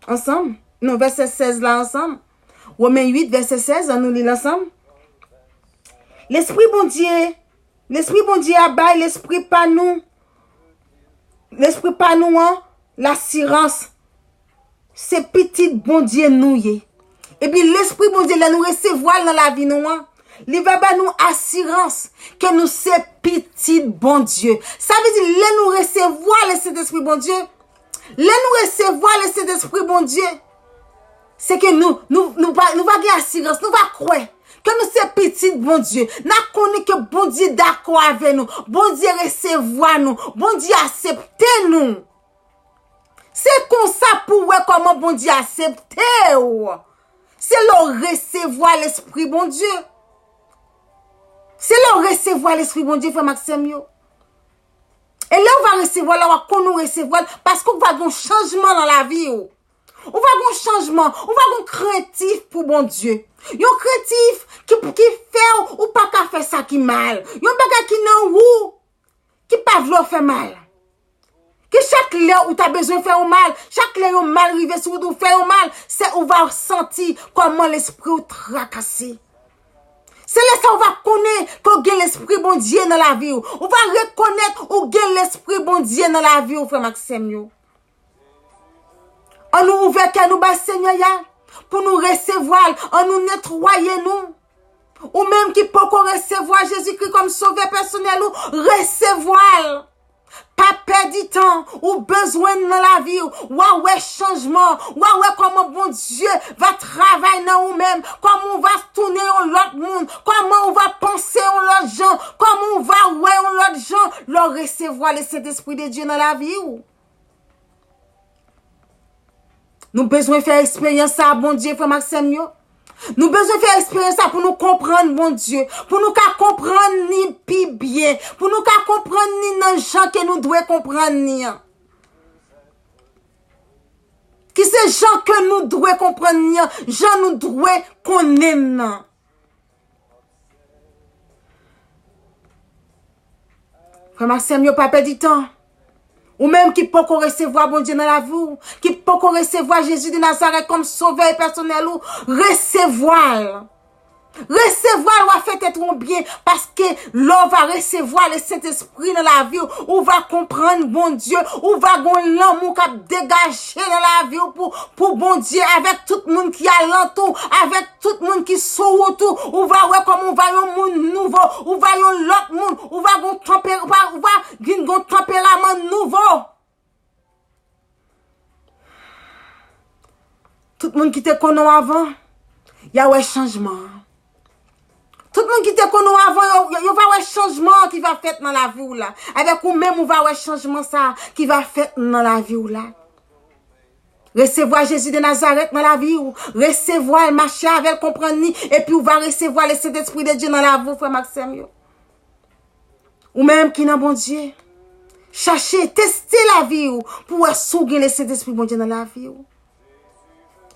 ansanm. Non, vèsè sèz la ansanm. Women uit, vèsè sèz, an nou li l ansanm. Lespri Bondye, Lespri Bondye a bay lespri pa nou, lespri pa nou an, lasirans. Se pitit Bondye nou ye. Epi Lespri Bondye, lè nou resevwa l nan lavi nou an, li va ba nou asirans ke nou se pitit Bondye. Sa vle di, lè nou resevwa le Sentespri Bondye, lè nou resevwa le Sentespri Bondye, se ke nou, nou, nou va, nou va gen asirans, nou va kwè ke nou se pitit Bondye. N a konnen ke Bondye dakò avè nou, Bondye resevwa nou, Bondye aksepte nou. Se konsa pou w wè kòman Bondye aksepte w. Se lè w resevwa Lespri Bondye. Se lè w resevwa Lespri Bondye, frè m ak sè m yo. E lè w va resevwa l la, w a konn ou resevwa l, paske w va gen yon chanjman nan lavi w. Ou va gen yon chanjman, ou va gen yon krentif pou Bondye. Yon krentif ki, ki fè w, ou pa ka fè sa ki mal. Yon bagay ki nan ou, ki pa vle w fè mal. Pi chak lè ou ta bezwen fè yon mal, chak lè yon mal rive sou wout ou, fè yon mal, se ou va santi kòman lespri w trakase. Se lè sa ou va konnen ke w gen lespri Bondye nan lavi w. Ou va rekonèt ou gen lespri Bondye nan lavi w, frè m ak sè m yo. Ann nou ouvè kè nou bay Senyè a pou nou resevwa l. Ann nou netwaye nou. Ou menm ki poko resevwa Jezikri kòm sovè pèsonèl ou, resevwa l. Pa pèdi tan, ou bezwen l nan lavi w. W a wè chanjman, w a wè kòman Bondye va travay nan ou menm, kòman w va tounen yon lòt moun, kòman w va panse yon lòt jan, kòman w va wè yon lòt jan lè w resevwa le Sentespri de Dye nan lavi w. Nou bezwen fè eksperyans sa a, Bondye, frè m ak sè m yo. Nou bezwen fè eksperyans sa pou nou konprann Bondye, pou nou ka konprann ni pi byen, pou nou ka konprann ni nan jan ke nou dwe konprann ni an. Ki se jan ke nou dwe konprann ni an, jan nou dwe konnen l nan. Frè m ak sè m yo, pa pèdi tan. Ou menm ki poko resevwa Bondye nan lavi w, ki poko resevwa Jezi de Nazarèt kòm sovè e pèsonèl ou, resevwa l. Resevwa l, w a fè tèt ou byen, paske lè w va resevwa le Sentespri nan lavi w, ou va konprann Bondye, ou va gon lanmou k ap degaje nan lavi w pou, pou Bondye, avèk tout moun ki alantou, avèk tout moun ki sou wout ou, ou va wè kòman ou va yon moun nouvo, ou va yon lòt moun, ou va gon tanpe-, ou va, ou va vin gon tanperaman nouvo. Tout moun ki te konnen w avan, y a wè chanjman an. Tout moun ki te konnen w avan, yo, yo, yo va wè chanjman an ki va fèt nan lavi w la. Avèk ou menm, ou va wè chanjman sa a ki va fèt nan lavi w la. Resevwa Jezi de Nazarèt nan lavi w. Resevwa l, mache avè l, konprann li, epi w va resevwa le Sentespri de Dye nan lavi w, frè m ak sè m yo. Ou menm ki nan Bondye, chache, teste lavi w pou wè si w gen le Sentespri Bondye nan lavi w.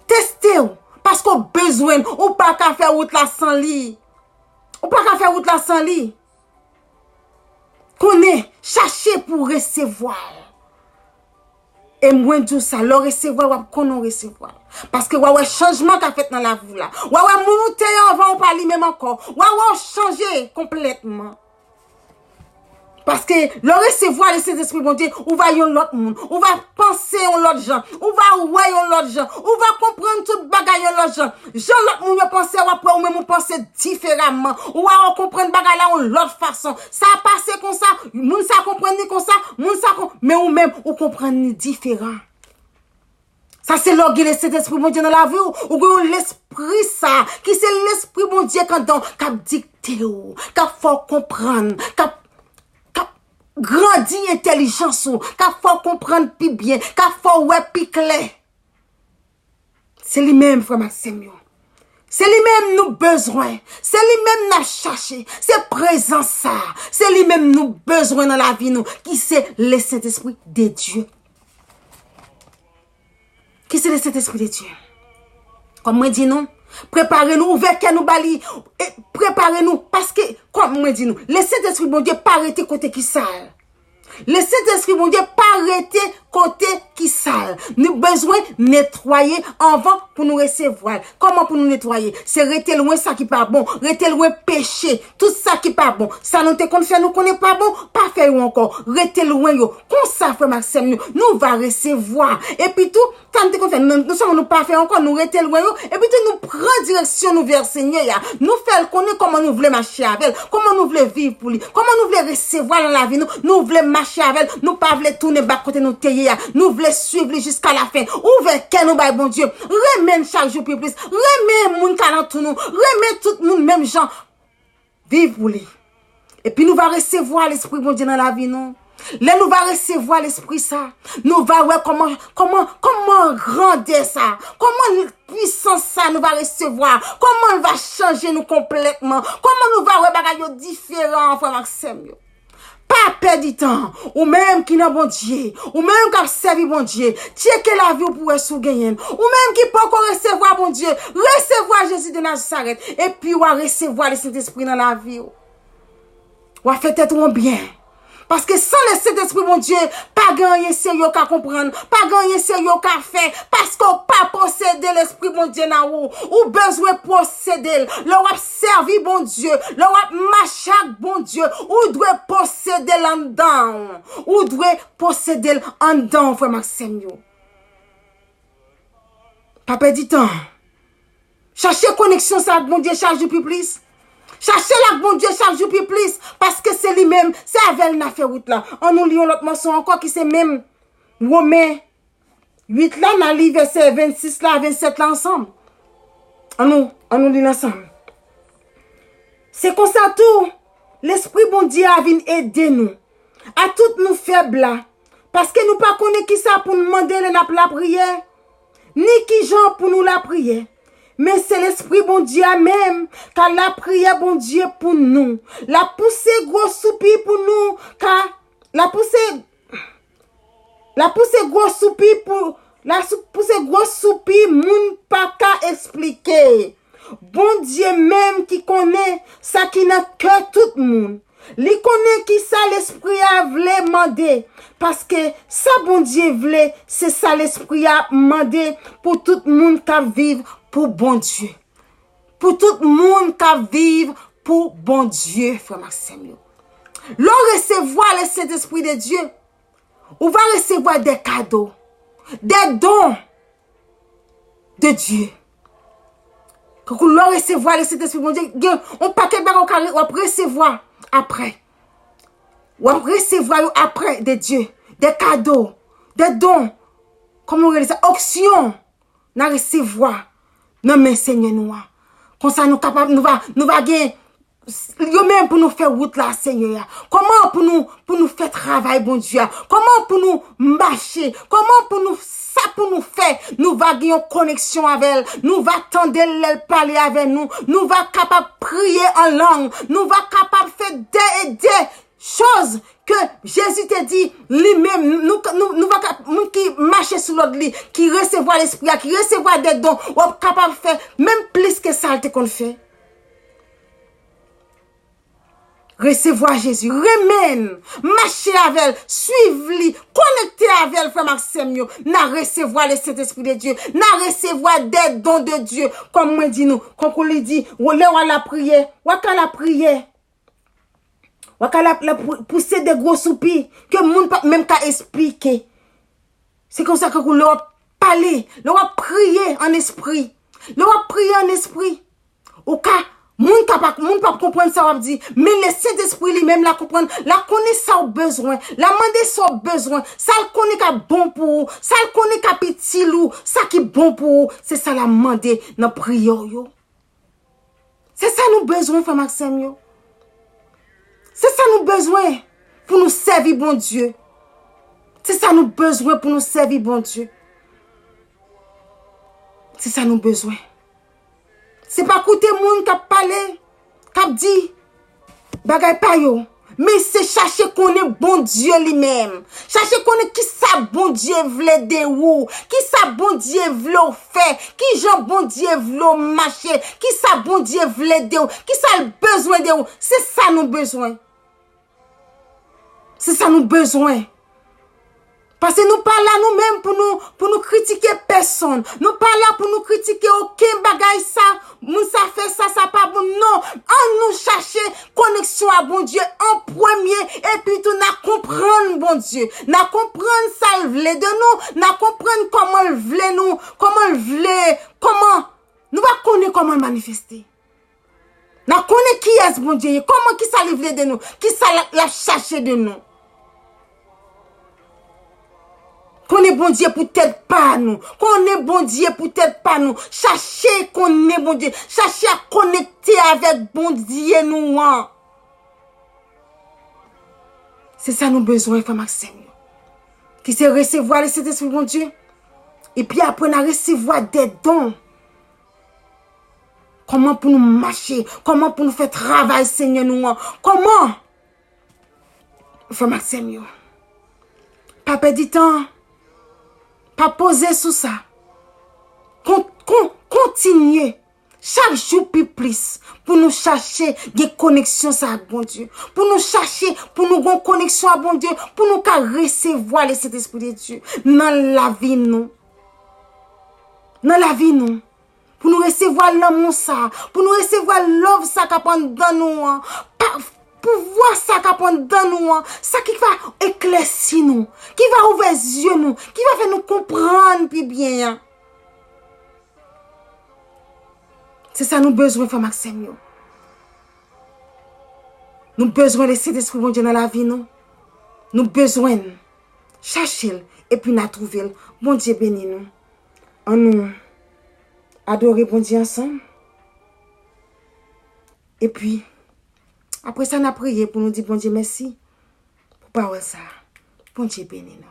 Teste w, paske w bezwen l, ou pa ka fè wout la san li. Ou pa ka fè wout la san li. Konnen, chache pou w resevwa l. E mwen di w sa, lè w resevwa l, w ap konnen w resevwa l. Paske w a wè chanjman k ap fèt nan lavi w la. W a wè moun ou te ye anvan ou pa li menm ankò. W a wè w chanje konplètman. Paske lè w resevwa le Sentespri Bondye, ou va yon lòt moun. Ou va panse yon lòt jan. Ou va wè yon lòt jan. Ou va konprann tout bagay yon lòt jan. Jan lòt moun yo panse, w ap wè ou menm ou panse diferaman. Ou a konprann bagay la yon lòt fason. Sa pase konsa, moun sa konprann li konsa, moun sa kon-, men ou menm, ou konprann li diferan. Sa se lè w gen le Sentespri Bondye nan lavi w, ou gen yon lespri sa, ki se lespri Bondye k anndan w, k ap dikte w, k ap fè w konprann, k ap, k ap grandi entèlijans ou, k ap fè w konprann pi byen, k ap fè w wè pi klè. Se li menm, frè m ak sè m yo. Se li menm nou bezwen. Se li menm n ap chache. Se prezans sa. Se li menm nou bezwen nan lavi nou, ki se le Sentespri de Dye. Ki se le Sentespri de Dye. Kòm mwen di nou, prepare nou, ouvè kè nou ba li, e prepare nou, paske, kòm mwen di nou, le Sentespri Bondye pa rete kote ki sal. Le Sentespri Bondye pa rete kote ki sal. Nou bezwen netwaye anvan pou nou resevwa l. Kòman pou nou netwaye? Se rete lwen sa ki pa bon, rete lwen peche, tout sa ki pa bon. Sa nou te konn fè, nou konnen pa bon, pa fè yo ankò. Rete lwen yo. Konsa, frè m ak sè m yo, nou va resevwa. Epi tou, sa nou te konn fè, nou, nou sèlman nou pa fè ankò, nou rete lwen yo, epi tou nou pran direksyon nou vè Senyè a. Nou fè l konnen kòman nou vle mache avè l, kòman nou vle viv pou li, kòman nou vle resevwa l nan lavi nou, nou vle mache avè l, nou pa vle tounen bak kote nou te ye a, nou vle swiv li jiska lafen. Ouvè kè nou bay Bondye, renmen l chak jou pi plis, renmen moun k alantou nou, renmen tout moun menm jan. Viv pou li. Epi nou va resevwa Lespri Bondye nan lavi nou. Lè nou va resevwa Lespri sa, nou va wè kòman, kòman, kòman grandè sa, kòman pwisans sa nou va resevwa, kòman l va chanje nou konplètman, kòman nou va wè bagay yo diferan, frè m ak sè m yo. Pa pèdi tan, ou menm ki nan Bondye, ou menm k ap sèvi Bondye, tcheke lavi w pou wè si w genyen l. Ou menm ki poko resevwa Bondye, resevwa Jezi de Nazarèt, epi w a resevwa Lesentespri nan lavi w. W a fè tèt ou yon byen. Paske san le Sentespri Bondye, pa gen anyen serye w ka konprann, pa gen anyen serye w ka fè, paske w pa posede Lespri Bondye nan ou. Ou bezwen posede l. Lè w ap sèvi Bondye, lè w ap mache ak Bondye, ou dwe posede l anndan w. Ou dwe posede l anndan w, frè m ak sè m yo. Pa pèdi tan. Chache koneksyon sa ak Bondye chak jou pi plis. Chache l ak Bondye chak jou pi plis, paske se li menm, se avè l n a fè wout la. Ann nou li yon lòt mòso ankò ki se menm Women uit la, n a li vèsè vennsis la, vennsèt la ansanm. Ann nou, ann nou li l ansanm. Se konsa tou, Lespri Bondye a vin ede nou. A tout nou fèb la, paske nou pa konnen kisa pou n mande lè n ap lapriyè, ni kijan pou nou lapriyè. Men se Lespri Bondye a menm k ap lapriyè Bondye pou nou. L ap pouse gwo soupi pou nou, ka, l ap pouse, l ap pouse gwo soupi pou, l ap sou- pouse gwo soupi moun pa ka eksplike. Bondye menm ki konnen sa ki nan kè tout moun. Li konnen kisa Lespri a vle mande, paske sa Bondye vle, se sa Lespri a ap mande pou tout moun k ap viv pou Bondye. Pou tout moun k ap viv pou Bondye, frè m ak sè m yo. Lè w resevwa le Sentespri de Dye, ou va resevwa de kado, de don de Dye. Kankou lè w resevwa le Sentespri Bondye, gen yon pakèt bagay w ka re- w ap resevwa apre. W ap resevwa yo apre de Dye. De kado, de don, kòman w rele sa? Onksyon n a resevwa nan men Senyè nou an. Konsa nou kapab, nou va, nou va gen yo menm pou nou fè wout la, Senyè a. Kòman pou nou, pou nou fè travay Bondye a? Kòman pou nou mache? Kòman pou nou, sa pou nou fè? Nou va gen yon koneksyon avè l. Nou va tande l lè l pale avè nou. Nou va kapab priye an lang. Nou va kapab fè de e de choz ke Jezi te di li menm. Nou, nou, nou va ka, moun ki mache sou lòd li, ki resevwa Lespri a, ki resevwa de don, w ap kapab fè menm plis ke sa l te konn fè. Resevwa Jezi, renmen l, mache avè l, swiv li, konekte avè l, frè m ak sè m yo. N a resevwa le Sentespri de Dye, n a resevwa de don de Dye. Kòm mwen di nou, kankou li di, lè w al lapriyè, w ap ka lapriyè. W ap ka la, la pou- pouse de gwo soupi ke moun p ap menm ka esplike. Se konsa kankou lè w ap pale, lè w ap priye an espri. Lè w ap priye an espri, ou ka, moun ka pa, moun p ap konprann sa w ap di, men le Sentespri li menm l a konprann, l a konnen sa w bezwen, l a mande sa w bezwen, sa l konnen k ap bon pou ou, sa l konnen k ap itil ou, sa ki bon pou ou, se sa l a mande nan priyè w yo. Se sa nou bezwen, frè m ak sè m yo. Se sa nou bezwen pou nou sèvi Bondye. Se sa nou bezwen pou nou sèvi Bondye. Se sa nou bezwen. Se pa koute moun k ap pale, k ap di bagay pa yo. Men se chache konnen Bondye li menm. Chache konnen kisa Bondye vle de ou, kisa Bondye vle w fè, kijan Bondye vle w mache, kisa Bondye vle de w, kisa l bezwen de ou. Se sa nou bezwen. Se sa nou bezwen. Paske nou pa la nou menm pou nou, pou nou kritike pèsonn. Nou pa la pou nou kritike okenn bagay sa, moun sa fè sa, sa pa bon. Non, ann nou chache koneksyon a Bondye an premye, epi tou n a konprann Bondye. N a konprann sa l vle de nou, n a konprann kòman l vle nou, kòman l vle, kòman, nou va konnen kòman l manifeste. N a konnen kiyès Bondye ye, kòman, kisa li vle de nou, kisa l ap, l ap chache de nou. Konnen Bondye pou tèt pa nou. Konnen Bondye pou tèt pa nou. Chache konnen Bondye. Chache a konekte avèk Bondye nou an. Se sa nou bezwen, frè m ak sè m yo. Ki se resevwa le Sentespri Bondye. Epi apre, n a resevwa de don. Kòman pou nou mache? Kòman pou nou fè travay Senyè nou an? Kòman? Frè m ak sè m yo, pa pèdi tan. Pa poze sou sa. Kon, kon, kontinye. Chak jou pi plis, pou nou chache gen koneksyon sa ak Bondye, pou nou chache, pou nou gen koneksyon ak Bondye, pou nou ka resevwa le Sentespri de Dye nan lavi nou. Nan lavi nou. Pou nou resevwa lanmou sa, pou nou resevwa love sa k ap anndan nou an, pa, pouvwa sa k ap anndan nou an, sa ki va eklèsi nou, ki va ouvè zye nou, ki va fè nou konprann pi byen an. Se sa nou bezwen, frè m ak sè m yo. Nou bezwen le Sentespri Bondye nan lavi nou. Nou bezwen l. Chache l, epi n a twouve l. Bondye beni nou. Ann nou adore Bondye ansanm. Epi, apre sa, n a priye pou nou di Bondye mèsi pou pawòl sa a. Bondye beni nou.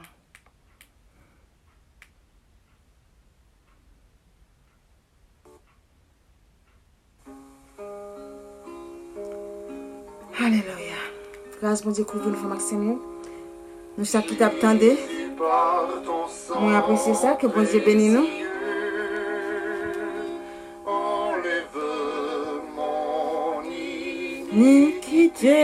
Alelouya. Gras Bondye kouvri nou, frè m ak sè m yo. Nou chak ki t ap tande, mwen apresye sa. Ke Bondye beni nou. Nikite.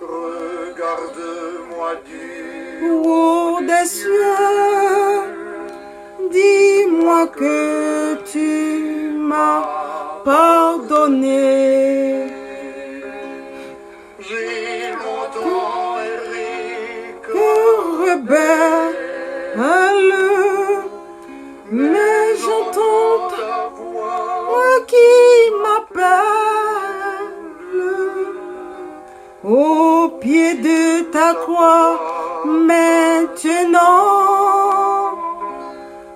Regarde-moi du haut des cieux, dis-moi que tu m'as pardonné. J'ai longtemps erré, cœur rebelle, mais j'entends ta voix qui m'appelle. Au pied de ta croix, maintenant,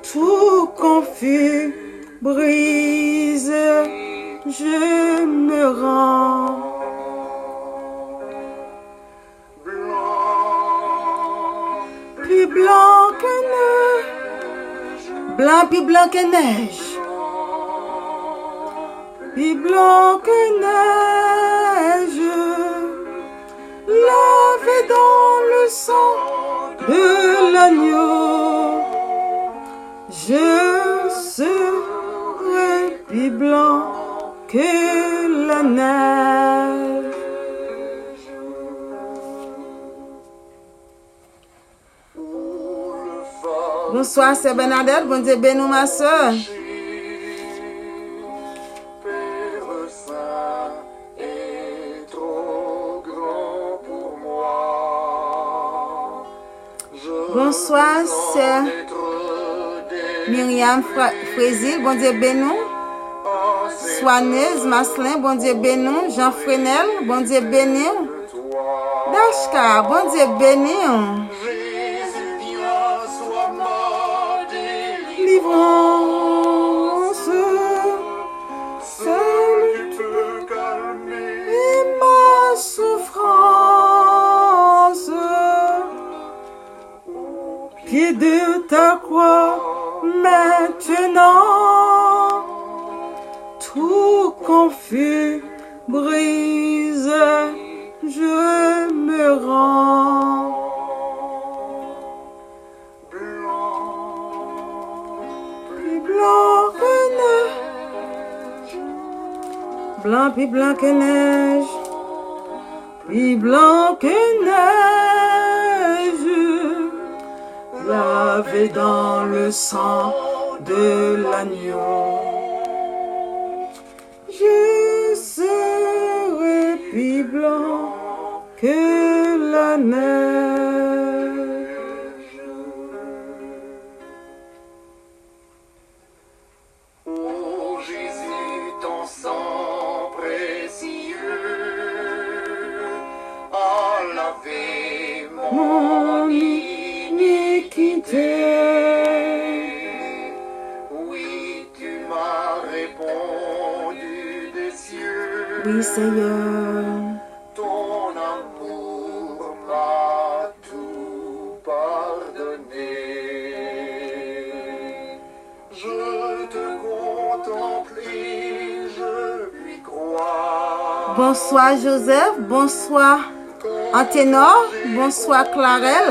tout confus, brisé, je me rends. Blan, pi blan ke nèj. Blan pi blan ke nèj. Pi blan ke nèj. Lavé dans le sang de l'agneau, je serai plus blanc que la neige. Bonswa, sè Bènadèt. Bondye beni w, ma sè. Bonswa, sè Myriam Fra-, Frézil. Bondye beni w. Swanez Maslin, Bondye beni w. Jean Frenel, Bondye beni w. Dachka, Bondye beni w. Délivrance, seul tu peux calmer ma souffrance. Pied de ta croix, maintenant, tout confus, brisé, je me rends. Blan, pi blan ke nèj. Blan pi blan ke nèj. Plus blanc que neige, lavé dans le sang de l'agneau. Je serai plus blanc que la neige. Ô Jésus, ton sang précieux a lavé mon iniquité. Oui, tu m'as répondu des cieux. Oui, Seigneur. Ton amour m'a tout pardonné. Je te contemple et je puis croire. Bonswa Joseph, bonswa Antenor, bonswa Clarel.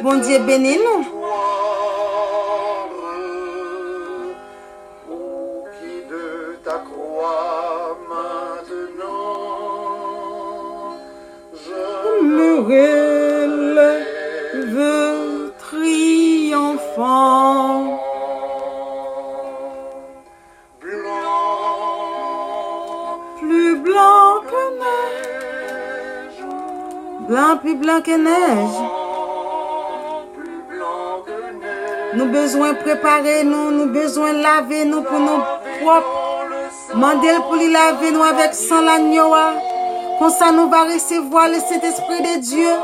Bondye beni nou. Blan, pi blan ke nèj. Nou bezwen prepare nou, nou bezwen lave nou pou nou pwòp. Mande l pou li lave nou avèk san lanyo a. Konsa nou va resevwa le Sentespri de Dye.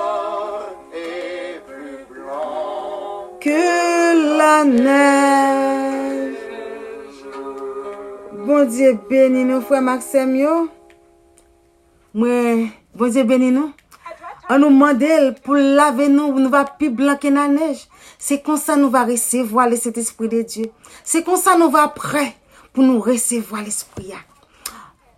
Ke la nèj. Bondye beni nou, frè m ak sè m yo. Mwen, Bondye beni nou. An nou mande l pou l lave nou, nou va pi blan ke nanèj. Se konsa nou va resevwa le Sentespri de Dye. Se konsa nou va prè pou nou resevwa Lespri a.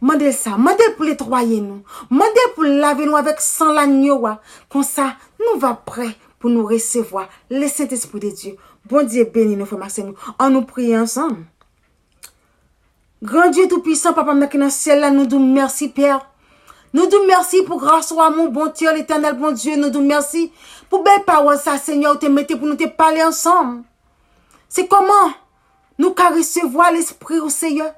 Mande l sa, mande l pou netwaye nou. Mande l pou l lave nou avèk san lanyo a. Konsa, nou va prè pou nou resevwa le Sentespri de Dye. Bondye beni nou, frè m ak sè m yo. An nou priye ansanm. Gran Dye Toupisan, Papa m nan ki nan syèl la, nou di w mèsi, Pè. Nou di w mèsi pou gras ou, amou, bonte w, Letènèl Bondye. Nou di w mèsi pou bèl pawòl sa, Senyè, ou te mete pou nou te pale ansanm. Se kòman nou ka resevwa Lespri ou, Seyè?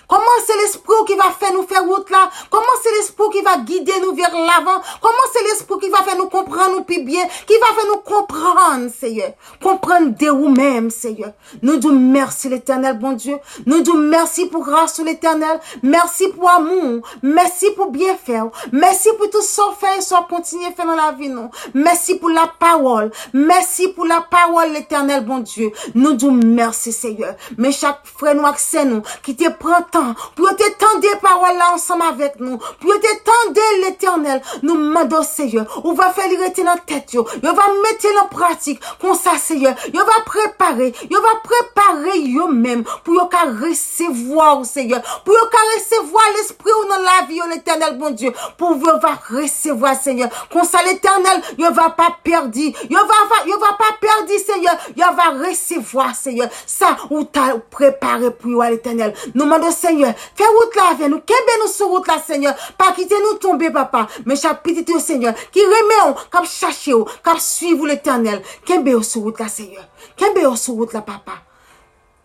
Kòman se Lespri ou ki va fè nou fè wout la? Kòman se Lespri ou ki va gide nou vè lavan? Kòman se Lespri ou ki va fè nou konprann ou pi byen, ki va fè nou konprann, Seyè? Konprann de ou menm, Seyè. Nou di w mèsi, Letènèl Bondye. Nou di w mèsi pou gras ou, Letènèl. Mèsi pou amou w. Mèsi pou byenfè w. Mèsi pou tout sa w fè e sa w ap kontinye fè nan lavi nou. Mèsi pou lapawòl. Mèsi pou lapawòl, Letènèl Bondye. Nou di w mèsi, Seyè. Men chak frè nou ak sè nou ki te pran tan pou yo te tande pawòl la ansanm avèk nou, pou yo te tande, Letènèl, nou mande w, Seyè, ou va fè li rete nan tèt yo. Yo va mete l an pratik. Konsa, Seyè, yo va prepare, yo va prepare yo menm pou yo ka resevwa w, Seyè, pou yo ka resevwa Lespri w nan lavi yo, Letènèl Bondye, pou yo va resevwa, Seyè. Konsa, Letènèl, yo va pa pèdi, yo va, va- yo va pa pèdi, Seyè, yo va resevwa, Seyè, sa ou ta prepare pou yo a, Letènèl. Nou mande w, Seyè, fè wout la avè nou, kenbe nou sou wout la, Seyè, pa kite nou tonbe, Papa. Men chak pitit yo, Seyè, ki renmen w, k ap chache w, k ap swiv ou, Letènèl, kenbe yo sou wout la, Seyè. Kenbe yo sou wout la, Papa.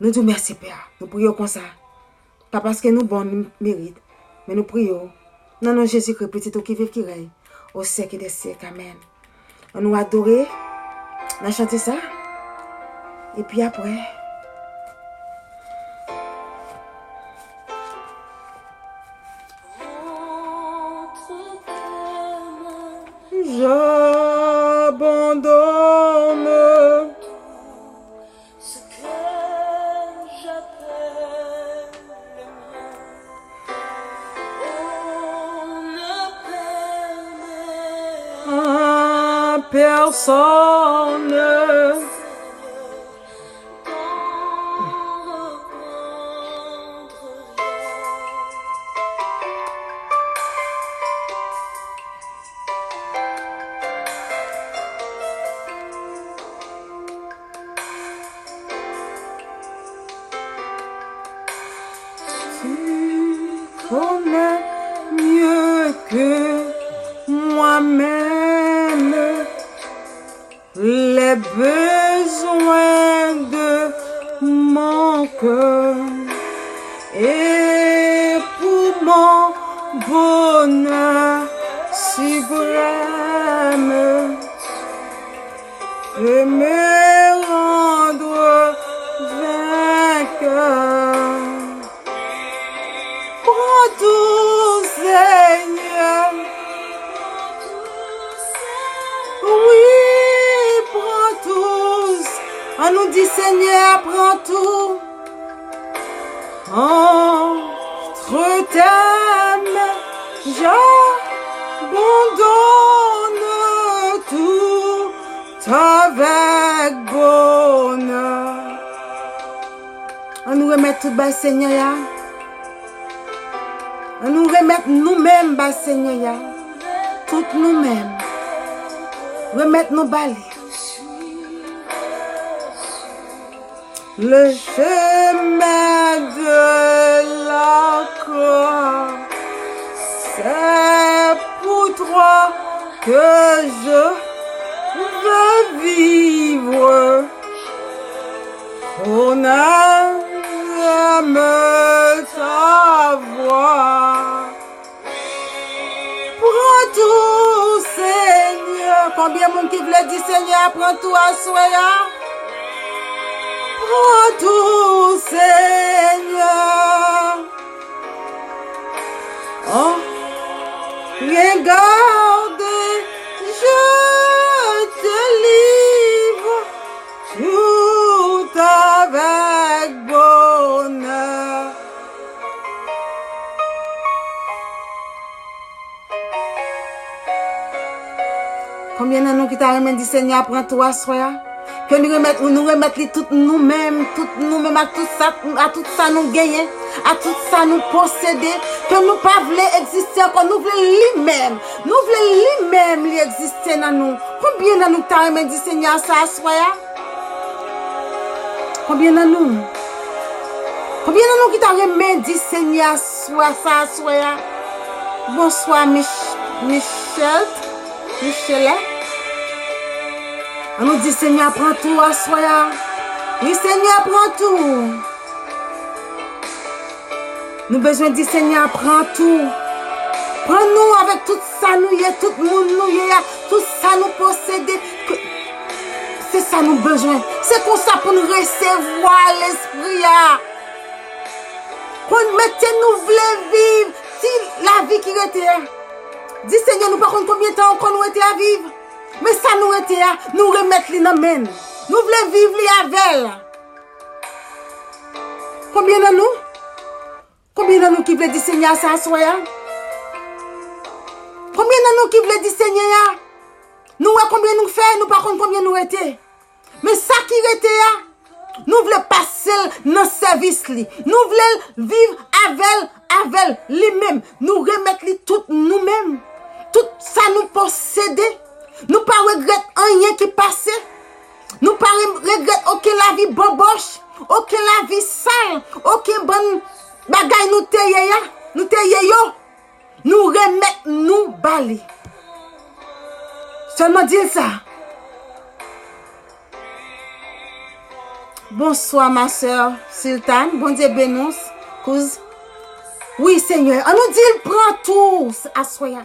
Nou di w mèsi, Pè. Nou priye w konsa. Pa paske nou bon, nou merit, men nou priye w nan non Jezikri, Pitit ou ki viv, ki rèy o syèk e dè syèk. Amèn. An nou adore nan chante sa. Epi apre, j'abandonne ce que j'appelle le mien. On ne permet à personne d'en reprendre rien. Tu connais mieux que moi-même les besoins de mon cœur. Et pour mon bonheur suprême, je me rendre vainqueur. Prends tout, Seigneur. Oui, prends tout. An nou di, Senyè, pran tou. Entre tes mains, j'abandonne tout avec bonheur. An nou remèt tout bay Senyè a. An nou remèt nou menm bay Senyè a. Tout nou menm. Remèt nou ba li. Le chemin de la croix, c'est pour toi que je veux vivre. On aime ta voix. Prends tout, Seigneur. Di Senyè a pran tou aswè a. Pran tou, Senyè. Oh, regarde, je te livre tout avec bonheur. Konbyen nan nou ki ta renmen di Senyè a pran tou aswè a? Ke nou remèt, nou remèt li tout nou menm, tout nou menm, ak tout sa, ak tout sa nou genyen, ak tout sa nou posede. Ke nou pa vle egziste ankò, nou vle li menm. Nou vle li menm li egziste nan nou. Konbyen nan nou ki ta renmen di Senyè a sa aswè a? Konbyen nan nou? Konbyen nan nou ki ta renmen di Senyè a swa sa aswè a? Bonswa, Mich-, Michel. Michele. An nou di Senyè a pran tou aswè a. Wi, Senyè a pran tou. Nou bezwen di Senyè a pran tou. Pran nou avèk tout sa nou ye, tout moun nou ye a, tout sa nou posede. Ke, se sa nou bezwen. Se konsa pou nou resevwa Lespri a. Konn mete nou vle viv ti lavi ki rete a. Di Senyè, nou pa konn konbyen tan ankò nou rete a viv. Men sa nou rete a, nou remèt li nan men l. Nou vle viv li avè l. Konbyen nan nou? Konbyen nan nou ki vle di Senyè a sa aswè a? Konbyen nan nou ki vle di Senyè a? Nou wè konbyen nou fè, nou pa konn konbyen nou rete. Men sa ki rete a, nou vle pase l nan sèvis li. Nou vle l viv avè l, avè l, li menm. Nou remèt li tout nou menm. Tout sa nou posede. Nou pa regrèt anyen ki pase. Nou pa re-, regrèt okenn lavi banbòch, okenn lavi sal, okenn bann bagay nou te ye a, nou te ye yo. Nou remèt nou ba li. Sèlman di l sa. Bonswa, ma sè Sultan. Bondye beni w, kouz. Wi, Senyè. An nou di l pran tou aswè a.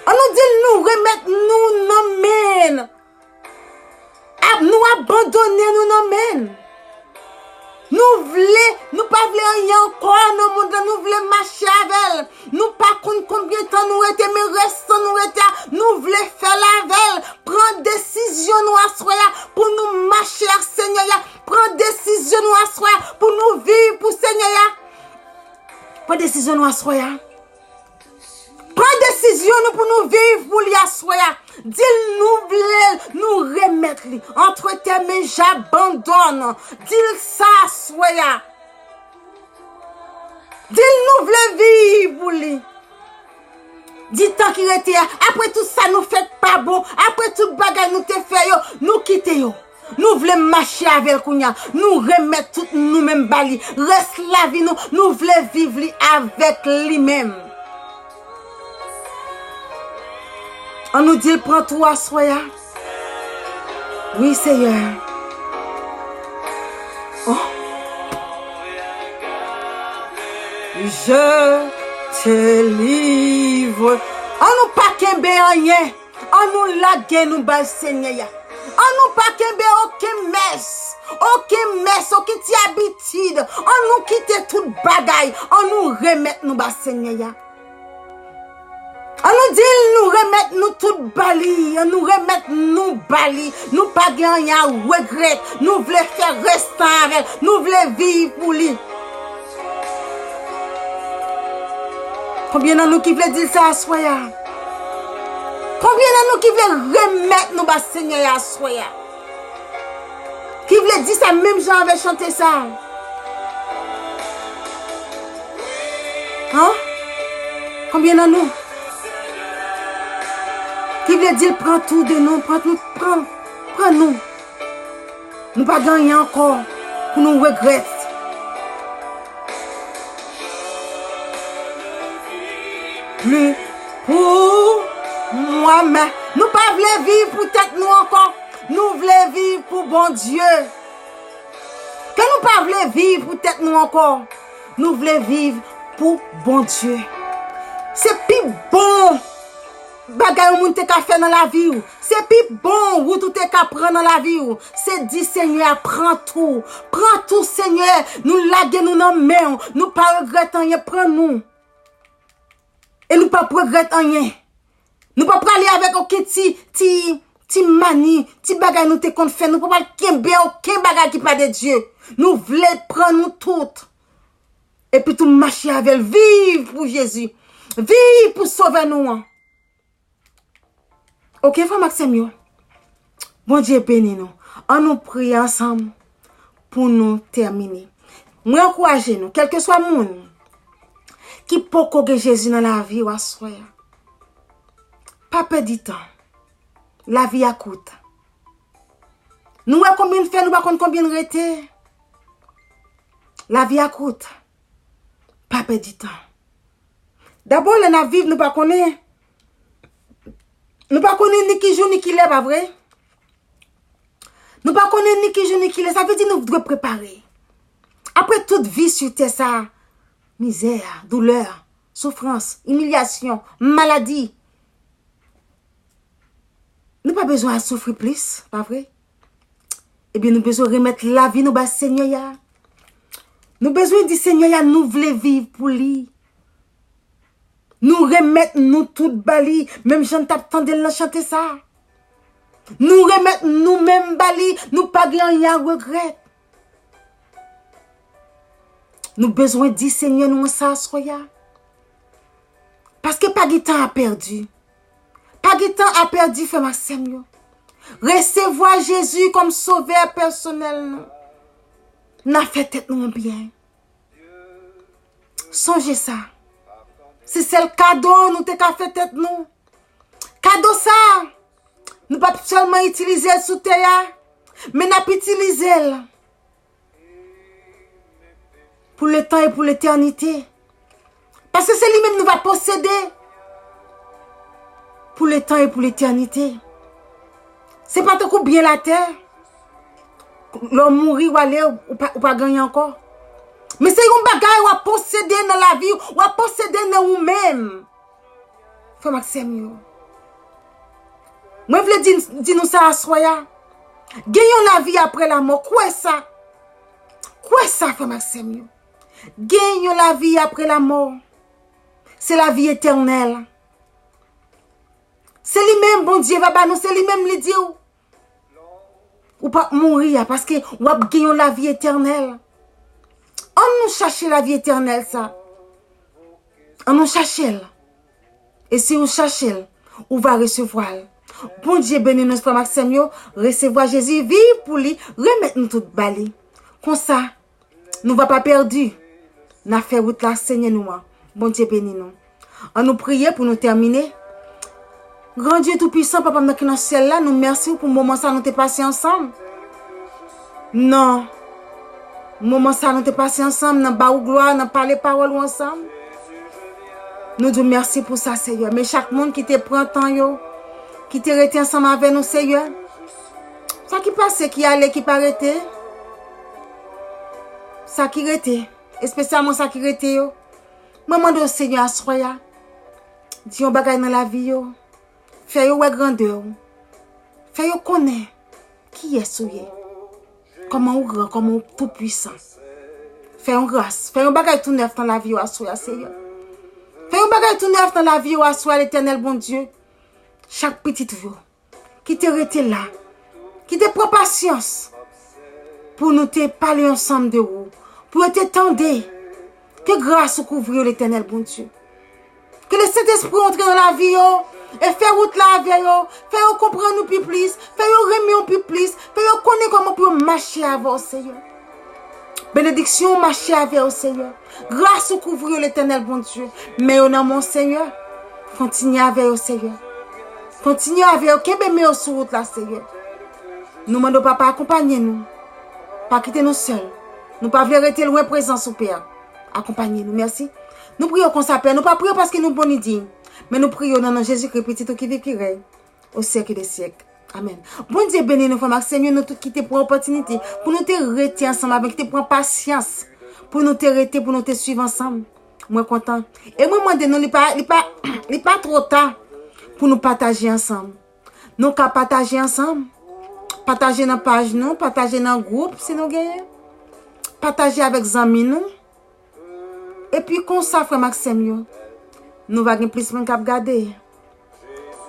An nou di l nou remèt nou nan men l. Ap, nou abandone nou nan men l. Nou vle, nou pa vle anyen ankò nan mond lan, nou vle mache avè l. Nou pa konn konbyen tan nou rete, men rès tan nou rete a, nou vle fè l avè l. Pran desizyon nou aswè a pou nou mache ak Senyè a. Pran desizyon nou aswè a pou nou viv pou Senyè a. Pran desizyon nou aswè a. Pran desizyon nou pou nou viv pou li aswè a. Di l nou vle l, nou remèt li. Entre tes mains, j'abandonne. Di l sa aswè a. Di l nou vle viv pou li. Di tan ki rete a, apre tout sa nou fè k pa bon, apre tout bagay nou te fè yo, nou kite yo. Nou vle mache avè l kounye a. Nou remèt tout nou menm ba li. Rès lavi nou, nou vle viv li avèk li menm. An nou di l pran tou aswè a. Wi, Seyè. Oh. Je te livre. An nou pa kenbe anyen. An nou lage nou bay Senyè a. An nou pa kenbe okenn mès, okenn mès, okenn ti abitid. An nou kite tout bagay. An nou remèt nou ba Senyè a. An nou di l nou remèt nou tout ba li. An nou remèt nou ba li. Nou pa gen anyen a regrèt. Nou vle fè rès tan avè l. Nou vle viv pou li. Konbyen nan nou ki vle di l sa aswè a? Konbyen nan nou ki vle remèt nou ba Senyè a aswè a? Ki vle di sa menm jan avè chante sa? An? Konbyen nan nou ki vle di l pran tou de nou, pran nou, pran, pran nou? Nou pa gen anyen ankò pou nou regrèt. Plus pour moi-même. Nou pa vle viv pou tèt nou ankò. Nou vle viv pou Bondye. Ke nou pa vle viv pou tèt nou ankò. Nou vle viv pou Bondye. Se pi bon. bagay yon moun te ka fè nan lavi w. Se pi bon wout ou te ka pran nan lavi w. Se di Senyè a, pran tou. Pran tou, Senyè. Nou lage nou nan men w. Nou pa regrèt anyen. Pran nou. E nou p ap regrèt anyen. Nou pa prale avèk okenn ti, ti, ti mani, ti bagay nou te konn fè. Nou pa pral kenbe okenn bagay ki pa de Dye. Nou vle pran nou tout. Epi tou mache avè l. Viv pou Jezi. Viv pou Sovè nou an. Oke, frè m ak sè m yo. Bondye beni nou. An nou priye ansanm pou nou tèmine. Mwen ankouraje nou, kèlkeswa moun ki poko gen Jezi nan lavi w aswè a, pa pèdi tan. Lavi a kout. Nou wè konbyen n fè, nou pa konn konbyen n rete. Lavi a kout. Pa pèdi tan. Dabò, lè n ap viv, nou pa konnen. Nou pa konnen ni ki jou, ni ki lè, pa vre? Nou pa konnen ni ki jou, ni ki lè. Sa vle di nou dwe prepare. Apre tout vi sou tè sa a, mizè, doulè, soufrans, imilyasyon, maladi, nou pa bezwen al soufri plis, pa vre? Ebyen, nou bezwen remèt lavi nou bay Senyè a. Nou bezwen di Senyè a nou vle viv pou li. Nou remèt nou tout ba li, menm jan n t ap tande l nan chante sa. Nou remèt nou menm ba li, nou pa gen anyen a regrèt. Nou bezwen di Senyè nou an sa aswè a. Paske pa gen tan a pèdi. Pa gen tan a pèdi, frè m ak sè m yo. Resevwa Jezi kòm sovè pèsonèl nou. N a fè tèt nou yon byen. Sonje sa. Se sèl kado nou te ka fè tèt nou. Kado sa, nou p ap sèlman itilize l sou tè a, men n ap itilize l pou letan e pou letènite. Paske se li menm nou va posede pou letan e pou letènite. Se pa tankou byen latè. Lè w mouri, w ale, ou pa, ou pa genyen ankò. Men se yon bagay w ap posede nan lavi w, w ap posede nan ou menm. Frè m ak sè m yo. Mwen vle di, di nou sa aswè a. Gen yon lavi apre lamò. Kwè sa. Kwè sa, frè m ak sè m yo. Gen yon lavi apre lamò. Se lavi etènèl. Se li menm Bondye va ba nou, se li menm li di w. Ou p ap mouri a, paske w ap gen yon lavi etènèl. Ann nou chache lavi etènèl sa. Ann nou chache l. E si ou chache l, ou va resevwa l. Bondye beni nou, frè m ak sè m yo. Resevwa Jezi, viv pou li, remèt nou tout ba li. Konsa, nou va pa pèdi. N a fè wout la, Senyè nou an. Bondye beni nou. Ann nou priye pou nou tèmine. Gran Dye Toupisan, Papa m nan ki nan syèl la, nou mèsi w pou moman sa nou te pase ansanm. Nan moman sa nou te pase ansanm, nan ba ou glwa, nan pale pawòl ou ansanm. Nou di w mèsi pou sa, Senyè. Men chak moun ki te pran tan yo, ki te rete ansanm avè nou, Senyè. Sa ki pase, ki ale, ki pa rete. Sa ki rete, espesyalman sa ki rete yo. Mwen mande w, Senyè, aswè a, di yon bagay nan lavi yo. Fè yo wè grandè w. Fè yo konnen kiyès ou ye. Kòman ou gran, kòman ou toupwisan. Fè yon gras, fè yon bagay tou nèf nan lavi yo aswè a, Senyè. Fè yon bagay tou nèf nan lavi yo aswè a, Letènèl Bondye. Chak pitit ou yo ki te rete la, ki te pran pasyans pou nou te pale ansanm de ou, pou yo te tande. Ke gras ou kouvri yo, Letènèl Bondye. Ke Lesentespri antre nan lavi yo e fè wout la avè yo, fè yo konprann ou pi plis, fè yo renmen ou pi plis, fè yo konnen kòman pou yo mache avè w, Senyè. Benediksyon ou mache avè yo, Senyè. Gras ou kouvri yo, Letènèl Bondye. Men yo nan men w, Senyè. Kontinye avè yo, Senyè. Kontinye avè yo, kenbe men yo sou wout la, Senyè. Nou mande w, Papa, akonpanye nou. Pa kite nou sèl. Nou pa vle rete lwen prezans ou, Pè. Akonpanye nou. Mèsi. Nou priye w konsa, Pè. Nou pa priye w paske nou bon ni diy. Men nou priye w nan non Jezikri, Pitit ou ki viv, ki rèy o syèk de syèk. Amèn. Bondye beni nou, frè m ak sè m yo, nou tout ki te pran opòtinite pou nou te rete ansanm avè m, ki te pran pasyans pou nou te rete, pou nou te swiv ansanm. Mwen kontan. E mwen mande nou, li pa, li pa, li pa twò ta pou nou pataje ansanm. Nou ka pataje ansanm. Pataje nan paj nou, pataje nan gwoup si nou genyen. Pataje avèk zanmi nou. Epi konsa, frè m ak sè m yo, nou va gen plis moun k ap gade.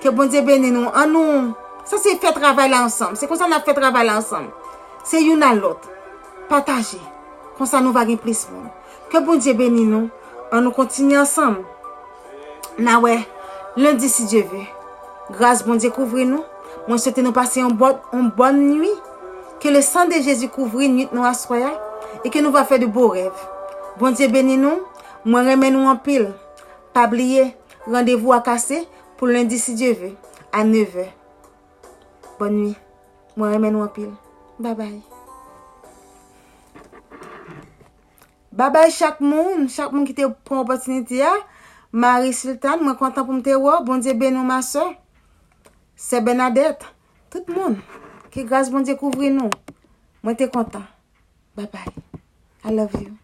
Ke Bondye beni nou. An nou, sa se fè travay la ansanm. Se konsa n ap fè travay la ansanm. Se youn a lòt. Pataje. Konsa nou va gen plis moun. Ke Bondye beni nou. An nou kontinye ansanm. N a wè lendi si Dye ve. Gras Bondye kouvri nou. Mwen swete nou pase yon bòn, yon bòn nwi. Ke le san de Jezi kouvri nwit nou aswè a. E ke nou va fè de bo rèv. Bondye beni nou. Mwen renmen nou anpil. Pa bliye, randevou a kase pou lendi si Dye ve, a nevè. Bòn nwi. Mwen renmen nou anpil. Babay. Babay chak moun, chak moun ki te pran opòtinite a. Marie Sultane, mwen kontan pou m te wè w. Bondye beni w, ma sè. Sè Bernadette, tout moun. Ke gras Bondye kouvri nou. Mwen te kontan. Babay. I love you.